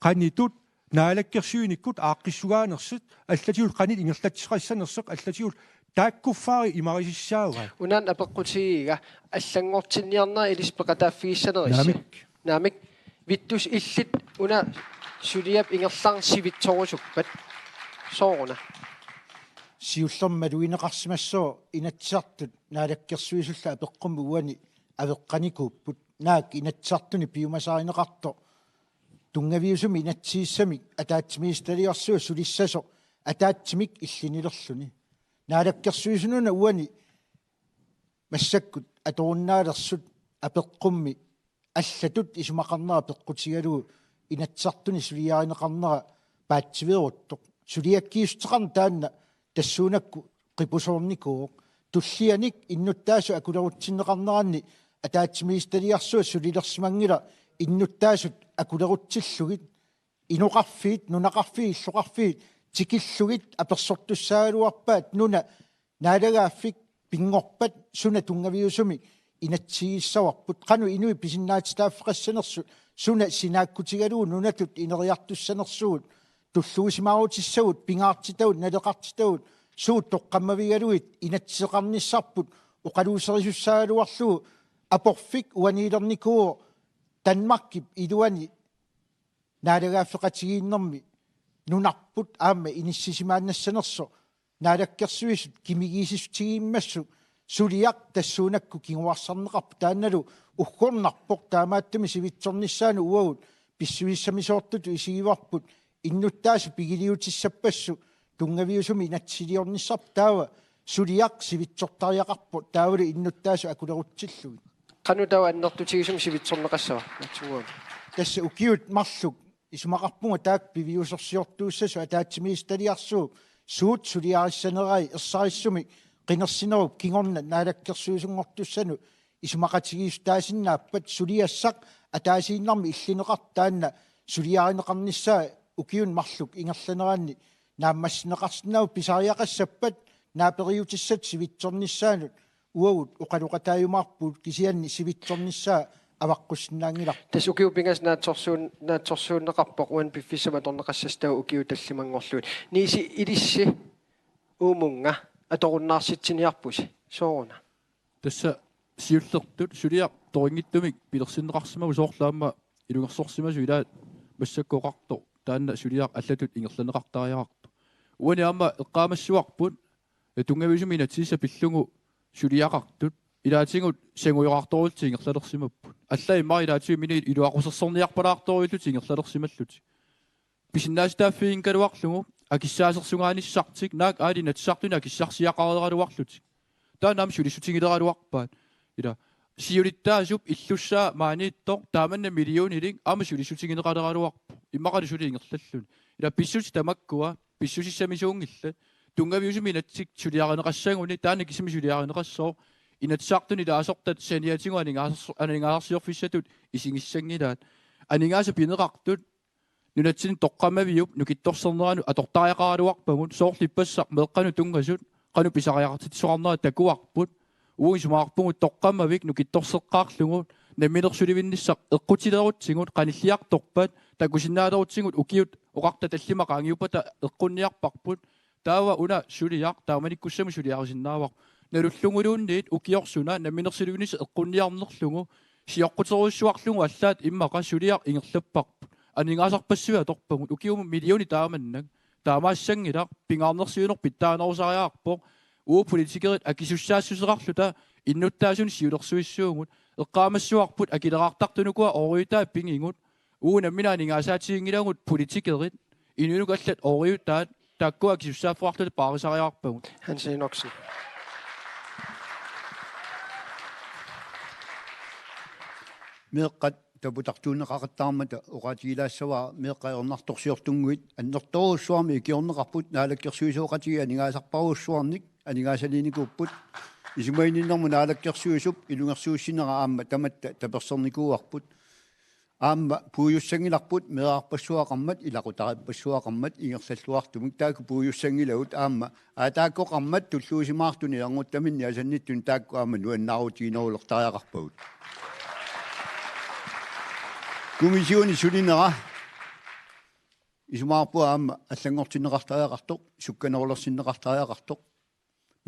qanittut naalakkersuinikkut aaqqissugaanersut, allatigut qanoq ingerlateqassanersoq, allatigut taakkuffaarit imarisussaavaat. Unaana apeqqutigiga, allanngortinniarnera ilissi peqataaffigissanerisi. Naamik. Naamik. Vittus, illit una suliap ingerlanerani sivitsorusuppat. Sooruna? Siullermik malugineqarsimassooq Inatsisartut Naalakkersuisullu apeqqummik uani aveqqanikuupput. Naak Inatsisartuni piumasarineqartoq tunngaviusumik inatsisissamik ataatsimiititaliarsuaq sulissasoq ataatsimik illinilerluni. Naalakkersuisununa uani massakkut atorunnaalersut apeqqummi allatut isumaqarnera peqqutigalugu Inatsisartuni suliarineqarnera paatsiveeruttoq. Suliakkiissuteqarneq taanna tassuunakkut qipusoornikuuvoq. Tullianik innuttaasut akulerutsinneqarneranni ataatsimiititaliarsuaq sulilersimanngilaq innuttaasut akulerutsillugit, inoqarfiit, nunaqarfiit, illoqarfiit tikillugit apersortussaagaluarpaat nuna naalagaaffik pinngorpat suna tunngaviusumik inatsigissavarput, qanoq inuit pisinnaatitaaffeqassanersut, suna sinaakkutigalugu nunatut ineriartussanersugut, tulluusimaarutissagut, pingaartitagut, naleqartitagut, suut toqqammavigalugit inatsiseqarnissarput oqaluuserisussaagaluarlugu. Aporfik uaniilernikuuvoq Danmarkip iluani naalagaaffeqatigiinnermi nunarput aamma inissisimaannassanersoq, Naalakkersuisut kimigiissutigiimmassuk suliaq tassuunakkut kinguarsarneqarpoq, taannalu uggornarpoq. Taamaattumik sivitsornissaanut uagut pissusissamisoortutut isigivarput innuttaasut pigiliutissappassuit tunngaviusumik inatsisiliornissarput, taava suliaq sivitsortariaqarpoq taavalu innuttaasut akulerutsillugit. Qanoq taava annertutigisumik sivitsorneqassava? Naatsunnguamik. Tassa ukiut marluk isumaqarpunga taakku piviusorsiortuussasut ataatsimiititaliarsuup suut suliarissanerai ersarissumik qinersinerup kingorna naalakkersuisunngortussanut isumaqatigiissutaasinnaappat, suliassaq ataasiinnarmik illineqartoq taanna suliarineqarnissaa ukiuni marluk ingerlaneranni naammassineqarsinnaavoq. Pisariaqassappat naaperiutissatut sivitsornissaanut uagut oqaloqataajumaarpugut, kisianni sivitsornissaa avaqqussinnaanngilarput. Tassa ukiut pingasut naatsorsuun-, naatsorsuunneqarpoq uani piffissami atorneqassasoq, taava ukiut tallimanngorlugit. Niisi, ilissi uumunnga atorunnaarsitsiniarpusi. Sooruna? Tassa siullertut suliaq torinngitsumik pilersinneqarsimasoq, soorlu aamma ilungersorsimasoq ilaat massakkut oqartoq, taanna suliaq allatut ingerlanneqartariaqartoq. Uani aamma eqqaamassavarput, eh, tunngaviusumik inatsisissaq pillugu suliaqartut ilaatigut sangujoraartorlutik ingerlalersimapput. Allaat immaqa ilaatigut imminut iluaqusersorniarpalaartorlutik ingerlalersimallutik. Pisinnaatitaaffigigaluarlugu akissaasersugaanissartik, naak aali Inatsisartuni akissarsiaqareeraluarlutik. Taanna aamma sulissutigileraluarpaat. Ila siulittaasup illussaa maaniittoq taamanna millionilik aamma sulissutigineqaleraluarpoq, immaqalu suli ingerlalluni. Ila pissutsit tamakkua pissusissamisuunngillat. Tunngaviusumik inatsisit suliarineqassaguni taanna kisimi suliarineqassooq, Inatsisartuni ilaasortat saniatigut aningaasarsu-, aningaasarsiorfissatut isigissanngilaat. Aningaasat pineqartut nunatsinni toqqammaviup nukittorserneranut atortariaqaraluarpagut, soorlu ippassaq meeqqanut tunngasut qanoq pisariaqartitsisoqarnerat takuarput. Uagut isumaqarpugut toqqammavik nukittorseqqaarlugu namminersulivinnissaq eqqutilerutsigu qanilliartorpat takusinnaalerutsigit, ukiut oqarta tallimat qaangiuppata eqqunniarparput. Taava una suliaq taamanikkussamut suliarisinnaavarput. Nalulluguluunniit ukioq suna namminersulivinnissaq eqqunniarnerlugu, sioqquterujussuarlugu allaat immaqa suliaq ingerlapparput. Aningaasarpassuit atorpagut, ukiumut millionit taamannak. Taamaassanngilaq, pingaarnersiuineq pitsaanerusariaqarpoq. Uagut politikerit akisussaassuseqarluta innuttaasunik siulersuissuugut. Eqqaamassavarput akileraartartut ukua ooriutaat pigigut. Uagut nammineq aningaasaatiginngilagut politikerit, inuunuku allat ooriutaat, taakkua akisussaaffeqarluta paarisariaqarpagut. Hans Enoksen. Meeqqat takutartuunneqaqattaarmata oqaatigilaassavara meeqqat ajornartorsiortunnguit annertoorujussuarmik ikiorneqarput naalakkersuisooqatigiit aningaasarparujussuarnik aningaasaliinikuupput isumaginninnermut naalakkersuisup ilungersuussinera aamma tamatta tapersersornikuuarput. Aamma puigussanngilarput meerarpassuaqarmat ilaqutariippassuaqarmat ingerlalluartumik taakku puigussanngilagut aamma aataakkoqarmat tulluusimaartuni ernguttamini asannittuni taakku aamma nuannaarutiginerulertariaqarpagut. Kommissionip sulinera isumaqarpunga aamma allanngortinneqartariaqartoq, sukkanerulersinneqartariaqartoq.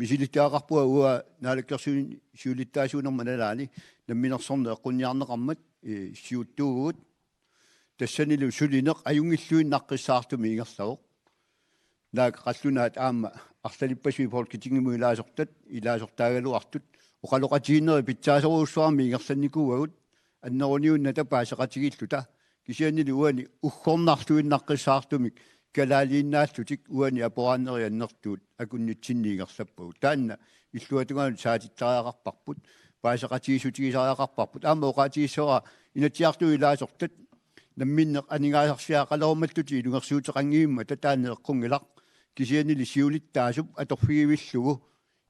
Misilittagaqarpunga uanga naalakkersuisuni siulittaasuunerma nalaani namminersorneq eqqunniarneqarmat, ee, siuttuuvugut. Tassanilu sulineq ajunngilluinnaqqissaartumik ingerlavoq. Naak qallunaat aamma arlalippassuit Folketingimut ilaasortat, ilaasortaagaluartut, oqaloqatigiinnerit pitsaasorujussuarmik ingerlannikuuagut, anneruniunnata paaseqatigiilluta, kisiannili uani uggornarluinnaqqissaartumik kalaaliinnaallutik uani aporaannerit annertuut akunnitsinni ingerlappagut. Taanna illuatungaanut saatittariaqarparput, paaseqatigiissutigisariaqarparput. Aamma oqaatigissavara Inatsisartuni ilaasortat namminneq aningaasarsiaqalerumallutik ilungersuuteqanngivimmata taanna eqqunngilaq, kisiannili siulittaasup atorfigivillugu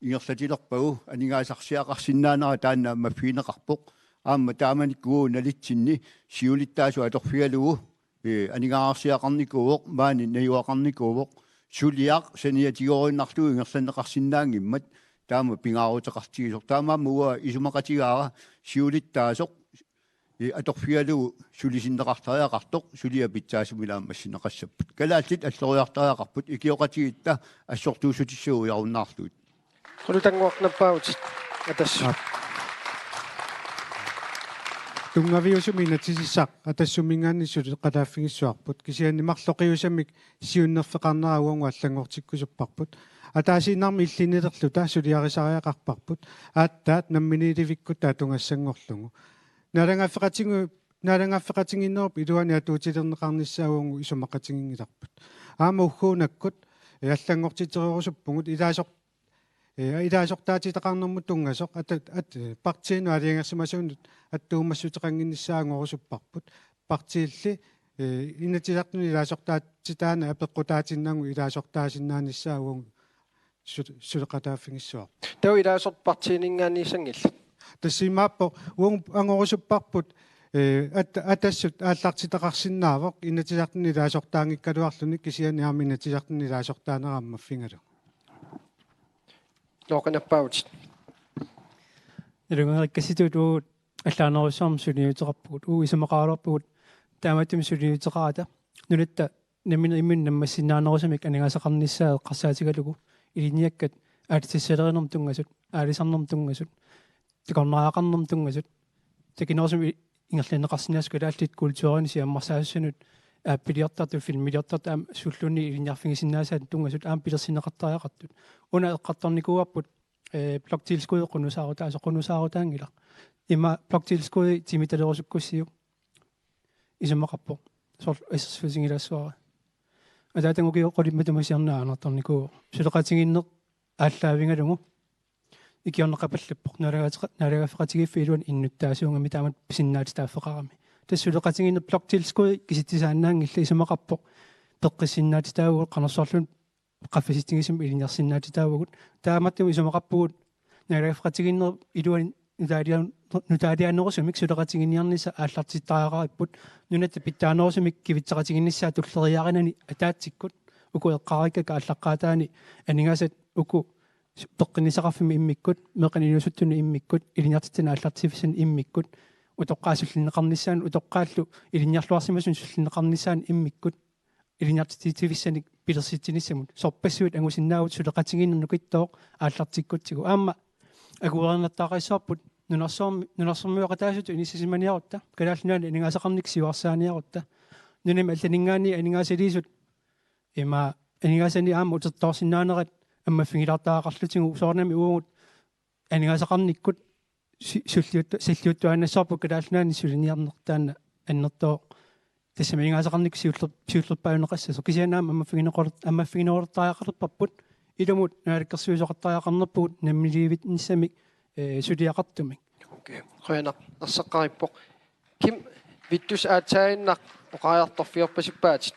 ingerlatilerpagu aningaasarsiaqarsinnaanera taanna ammaffigineqarpoq. Aamma taamanikkut nalitsinni siulittaasup atorfigalugu, ee, aningaasarsiaqarnikuuvoq, maani najugaqarnikuuvoq, suliaq saniatigooruinnarlugu ingerlanneqarsinnaanngimmat taama pingaaruteqartigisoq. Taamaammat uanga isumaqatigaara siulittaasoq, ee, atorfigalugu sulisinneqartariaqartoq, suliaq pitsaasumik ilaa massinneqassapput. Kalaallit alloriartariaqarput, ikioqatigiitta assortuussutissagut ujarunnaarlugit. Qulutannguaq nappaavutit. Atassut. Aap. Tunngaviusumik inatsisissaq Atassuminngaanniit suleqataaffigissavarput. Kisianni marloqiusamik siunnerfeqarnera uagut allanngortikkusupparput. Ataasiinnarmik illinnilerluta suliarisariaqarparput. Aatsaat namminiilivikkutta atugassanngorlugu. Naalagaaffeqatigiinnerup, naalagaaffeqatigiinnerup iluani atuutilerneqarnissaa uagut isumaqatiginngilarput. Aamma ugguunakkut, ee, allanngortitereerusuppugut ilaasoq-, ee, ilaasortaatitaqarnermut tunngasoq at-, at-, partiinut aalajangersimasuunut attuumassuteqannginnissaa angorusupparput. Partiilli, ee, Inatsisartuni ilaasortaatitaaneq apeqqutaatinnagu ilaasortaasinnaanissaa uagut su-, suleqataaffigissavarput. Taava ilaasortat partiininngaanniissanngillat. Tassa imaappoq uagut angorusupparput, ee, at-, Atassut aallartitaqarsinnaavoq Inatsisartuni ilaasortaanngikkaluarluni kisianni aamma Inatsisartuni ilaasortaanera ammaffigalugu. Looqinappaavutit. Nalunngikkassitut uagut allaanerusumik suliniuteqarpugut. Uagut isumaqaraluarpugut taamatut suliniuteqarata nunatta nammineq imminut nammassinnaanerusumik aningaasaqarnissaa eqqarsaatigalugu ilinniakkat aatsittussalerinermut tunngasut, aalisarnermut tunngasut, takornariaqarnermut tunngasut, takinerusumik ingerlanneqarsinnaasut kalaallit kulturinik siammarsaasussanut, aappiliortartut, filmiliortartut aamma suulluunniit ilinniarfigisinnaasaat tunngasut aamma pilersinneqartariaqartut. Una eqqartornikuuarput, ee, bloktilskud qunusaarutaasoq, qunusaarutaanngilaq. Ima bloktilskudi timitalerusukkussiuk isumaqarpoq. Soorlu assersuutigilaassuara. Ataatama ukiut qulit matuma siorna aanartarnikuuvoq. Suleqatigiinneq aallaavigalugu ikiorneqapallappoq. Naalagaateqa-, naalagaaffeqatigiiffik iluani innuttaasuugami taamatut pisinnaatitaaffeqarami. Tassa suleqatigiinneq bloktilskudi kisitsisaannaanngillat isumaqarpoq. Peqqissinnaatitaavugut qanorsuarluunniit qaffasitsigisumik ilinniarsinnaatitaavugut. Taamaattumik isumaqarpugut naalagaaffeqatigiinnerup iluani nutaalian-, nutaalianerusumik suleqatigiinniarnissaq aallartittariaqaripput. Nunatta pitsaanerusumik kivitseqatigiinnissaa tulleriiaarinani ataatsikkut uku eqqaarikkakka aallaqqaataani aningaasat uku peqqinnissaqarfimmi immikkut, meeqqanik inuusuttunut immikkut, ilinniartitsinermut aallartiffissanut immikkut, utoqqaat sullinneqarnissaannut, utoqqaallu ilinniarluarsimasut sullinneqarnissaannut immikkut, ilinniartitsivissanik pilersitsinissamut. Sorpassuit angusinnaavugut suleqatigiinneq nukittooq aallartikkutsigu. Aamma akuerinertaqassarput nunarsuarmi-, nunarsuarmioqataasutut inissisimaniarutta, Kalaallit Nunaanni aningaasaqarnikkut siuarsaaniarutta, nunami allaninngaanniit aningaasaliisut ima aningaasanik aamma utertoorsinnaanerat ammaffigilaartariaqarlutigu, soorunami uagut aningaasaqarnikkut si-, sulliut-, silliuttuaannassavarput Kalaallit Nunaanni suliniarneq taanna annertooq. Tassami aningaasaqarnikkut siuller-, siullerpaajunneqassasoq. Kisianni aamma ammaffigineqaler-, ammaffigineqalertariaqalerparput ilumut naalakkersuisooqattariaqarnerpugut namminiilivinnissamik, ee, suliaqartumik. Okay. Qujanaq, erseqqarippoq. Kim, Vittus, aatsaannaq oqariartorfiorpasippaatit.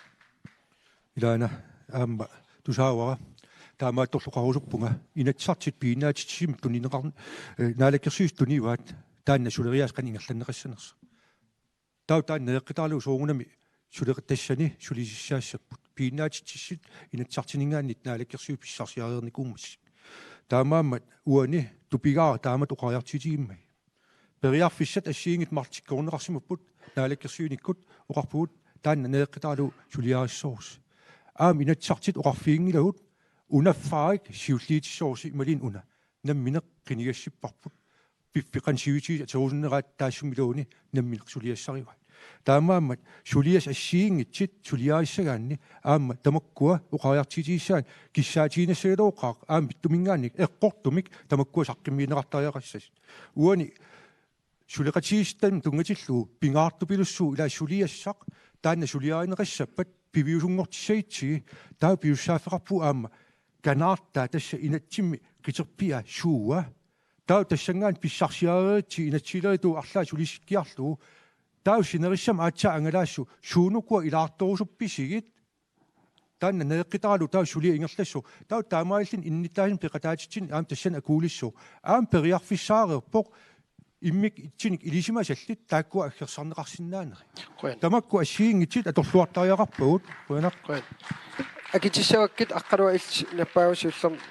Ilaana aamma tusaavara. Taamaattorluqarusuppunga Inatsisartut piginnaatitsissummik tunineqar-, eh, naalakkersuisut tunivaat taanna suleriaaseq qanoq ingerlanneqassanersoq. Taava taanna najoqqutaalu soorunami suleqatassani sulisissaassapput. Piginnaatitsissut Inatsisartuninngaanniit naalakkersuisut pissarsiareernikuummassuk. Taamaammat uani tupigaara taamatut oqariartuutigimmai. Periarfissat assigiinngitsut marlukkorneqarsimapput, naalakkersuinikkut oqarpugut taanna najoqqutaalu suliarissorsusi. Aamma Inatsisartut oqarfiginngilagut unaffarik siulliutissorsusi imaluunniit una. Nammineq qinigassipparput. Piffissaq qanoq sivisutigisumik atorusunneraat taassumiluunniit nammineq suliassarivaat. Taamaammat suliassat assigiinngitsut suliarissagaanni aamma tamakkua oqariartuutigissavat kissaatigiinnassagaluaqaaq aamma Vittuminngaanniit eqqortumik tamakkua saqqummiunneqartariaqassasut. Uani suleqatigiissitami tunngatillugu pingaartupilussuuvoq ilaa suliassaq taanna suliarineqassappat piviusunngortissagutsigit taava pisussaaffeqarpugut aamma kanaartaa tassa inatsimmi qiterpiaa suua. Taava tassanngaanniit pissarsiareeritsigit inatsisilerituut arlaat sulisikkiarlugu. Taava sinerissami aatsaat angalaassooq suunukua ilaartorusuppisigit. Taanna najoqqutaalu taava suliaq ingerlassaaq. Taava taamaalilluni innuttaasunik peqataatitsinnik aamma tassani akuulissaaq. Aamma periarfissaareerpoq immikkut ittunik ilisimasallit taakkua aggersarneqarsinnaanerat. Qujan. Tamakku assigiinngitsut atorluartariaqarpagut. Qujanaq. Qujan. Akitissavakkit Aqqaluaq, illit nappaavutit siullermik.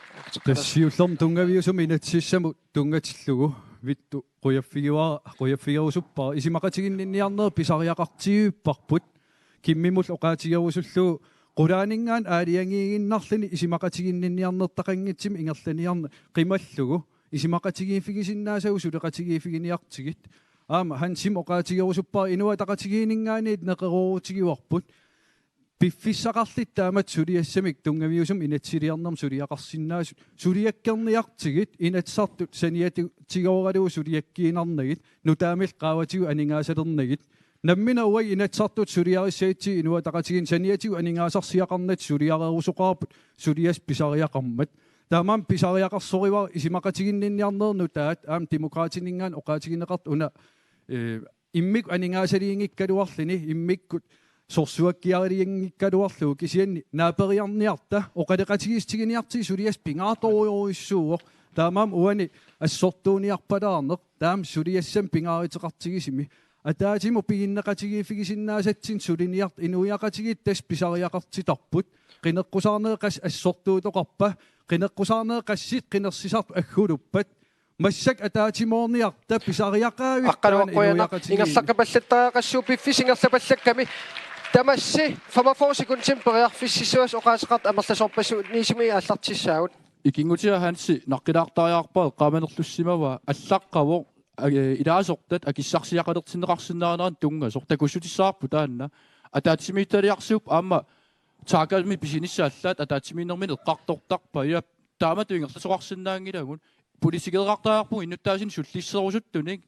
Tassa siullermik tunngaviusumik inatsisissamut tunngatillugu Vittu qujaffigiva-, qujaffigerusuppara. Isumaqatiginninniarnerit pisariaqartipparput. Kimmimut oqaatigerusullugu qulaaninngaanniit aalajangiiginnarluni isumaqatiginninniarnertaqanngitsumik ingerlaniarneq qimallugu isumaqatigiiffigisinnaasagut suleqatigiiffiginiartigit. Aamma Hansimut oqaatigerusuppara inuiaqatigiinninngaanniit neqeroorutigivarput. Piffissaqarluta taamatut suliassamik tunngaviusumik inatsisiliornermik suliaqarsinnaasut suliakkerniartigit Inatsisartut saniatigooralugu suliakkiinnarnagit nutaamillu qaavatigut aningaasalernagit. Nammineq uagut Inatsisartut suliarissagutsigit Inuit Ataqatigiinni saniatigut aningaasarsiaqarnatik suliarerusoqarput suliassaq pisariaqarmat. Taamaammat pisariaqarsorivara isumaqatiginninniarnerit nutaat aamma Demokraatininngaanniit oqaatigineqartut una, eh, immikkut aningaasaliinngikkaluarluni immikkut sorsuakkiarilinngikkaluarlugu kisianni naaperiarniarta oqaloqatigiissutiginiartigit suliassaq pingaartorujorujussuuvoq. Taamaammat uani assortuuniarpalaarneq taama suliassamik pingaaruteqartigisumi. Ataatsimut piginneqatigiiffigisinnaasatsinnik suliniartut inuiaqatigiit tassa pisariaqartitarput. Qineqqusaarnerit qassit assortuutoqarpa? Qineqqusaarnerit qassit qinersisartut agguluppat? Massakkut ataatsimoorniarta pisariaqaavit Aqqaluaq, taanna qujanaq, inuiaqatigiinni. Ingerlaqqapallattariaqassuugut piffissap ingerlapallakkami. Tamassi femogfyrre sekundimik periarfississuassat oqaaseqartoq amerlasoorpassuit niisimi aallartissaagut. Ikinngutiga Hansi naqqilaartariaqarpara eqqaamanerlussimavaa allaqqavoq, eh, ilaasortat akissarsiaqalertinneqarsinnaaneranut tunngasoq takussutissavarput taanna. Ataatsimiititaliarsuup aamma taakami pisinissaq allaat ataatsimiinnermini eqqartortarpai. Taamatut ingerlasoqarsinnaanngilagut. Politikeerartariaqarpugut innuttaasunik sullisserusuttunik.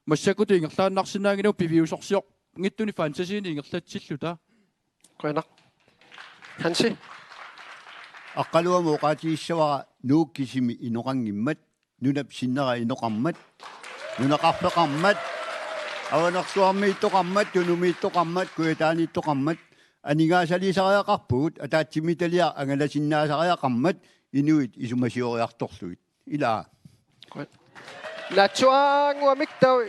Massakkutut ingerlaannarsinnaanngilagut piviusorsiorngitsunik fantasiinik ingerlatsilluta. Qujanaq. Hansi. Aqqaluamut oqaatigissavara Nuuk kisimi inoqanngimmat, nunap sinnera inoqarmat, nunaqarfeqarmat, Avanersuarmiittoqarmat, Tunumiittoqarmat, Kujataaniittoqarmat, aningaasaliisariaqarpugut, ataatsimiititaliaq angalasinnaasariaqarmat, inuit isumasioriartorlugit. Ilaa. Naatsuaannguamik taava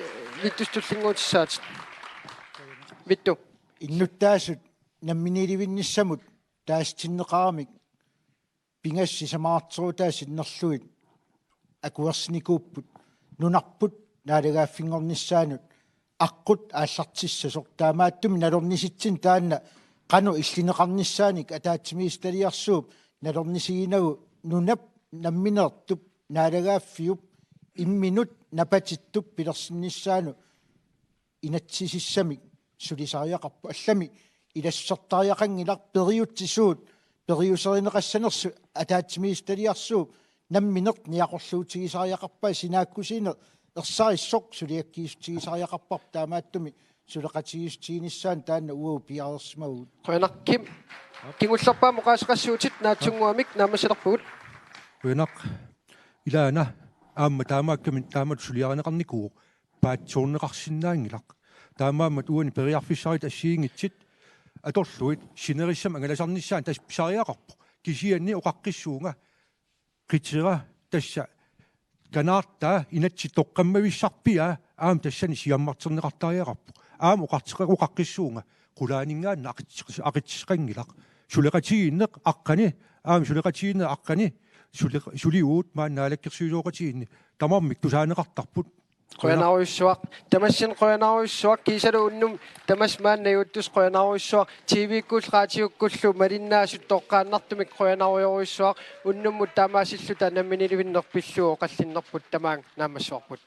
Vittus tullinnguutissaatit. Vittu. Innuttaasut namminiilivinnissamut taasitinneqaramik pingasut sisamararterutaa sinnerlugit akuersinikuupput nunarput naalagaaffinngornissaanut aqqut aallartissasoq. Taamaattumik nalornisitsinni taanna qanoq illineqarnissaanik ataatsimiititaliarsuup nalornisiginagu nunap nammineertup naalagaaffiup imminut napatittup pilersinnissaanut inatsisissamik sulisariaqarpoq. Allamik ilassusertariaqanngilaq periutsit suut periuserineqassanersut ataatsimiititaliarsuup nammineq niaqorluutigisariaqarpaa, sinaakkusiineq ersarissoq suliakkiissutigisariaqarparput, taamaattumik suleqatigiissutiginissaanut taanna uagut piareersimavugut. Qujanaq. Kim, kingullerpaamik oqaaseqassuutit naatsunnguamik naammassilerpugut. Qujanaq. Ilaana aamma taamaakkami taamatut suliarineqarnikuuvoq paatsoorneqarsinnaanngilaq. Taamaammat uani periarfissarita assigiinngitsut atorlugit sinerissami angalasarnissaanut tassa pisariaqarpoq. Kisianni oqaqqissuunga qitera tassa kanaartaa inatsit toqqammavissarpiaa aamma tassani siammarterneqartariaqarpoq. Aamma oqarteqaqqissuunga qulaaninngaanniit aqitseq-, aqitseqanngilaq. Suleqatigiinneq aqqani, aamma suleqatigiinneq aqqani, sule-, suliuut maani naalakkersuisooqatigiinni tamarmik tusaaneqartarput. Qujanarujussuaq. Tamassinnut qujanarujussuaq. Kiisalu unnuk tamassi maani najuuttusi qujanarujussuaq. T V-kkullu raatiukkullu malinnaasut toqqaannartumik qujanarujorujussuaq. Unnummut taamaasilluta namminiilivinneq pillugu oqallinnerput tamaanga naammassivarput.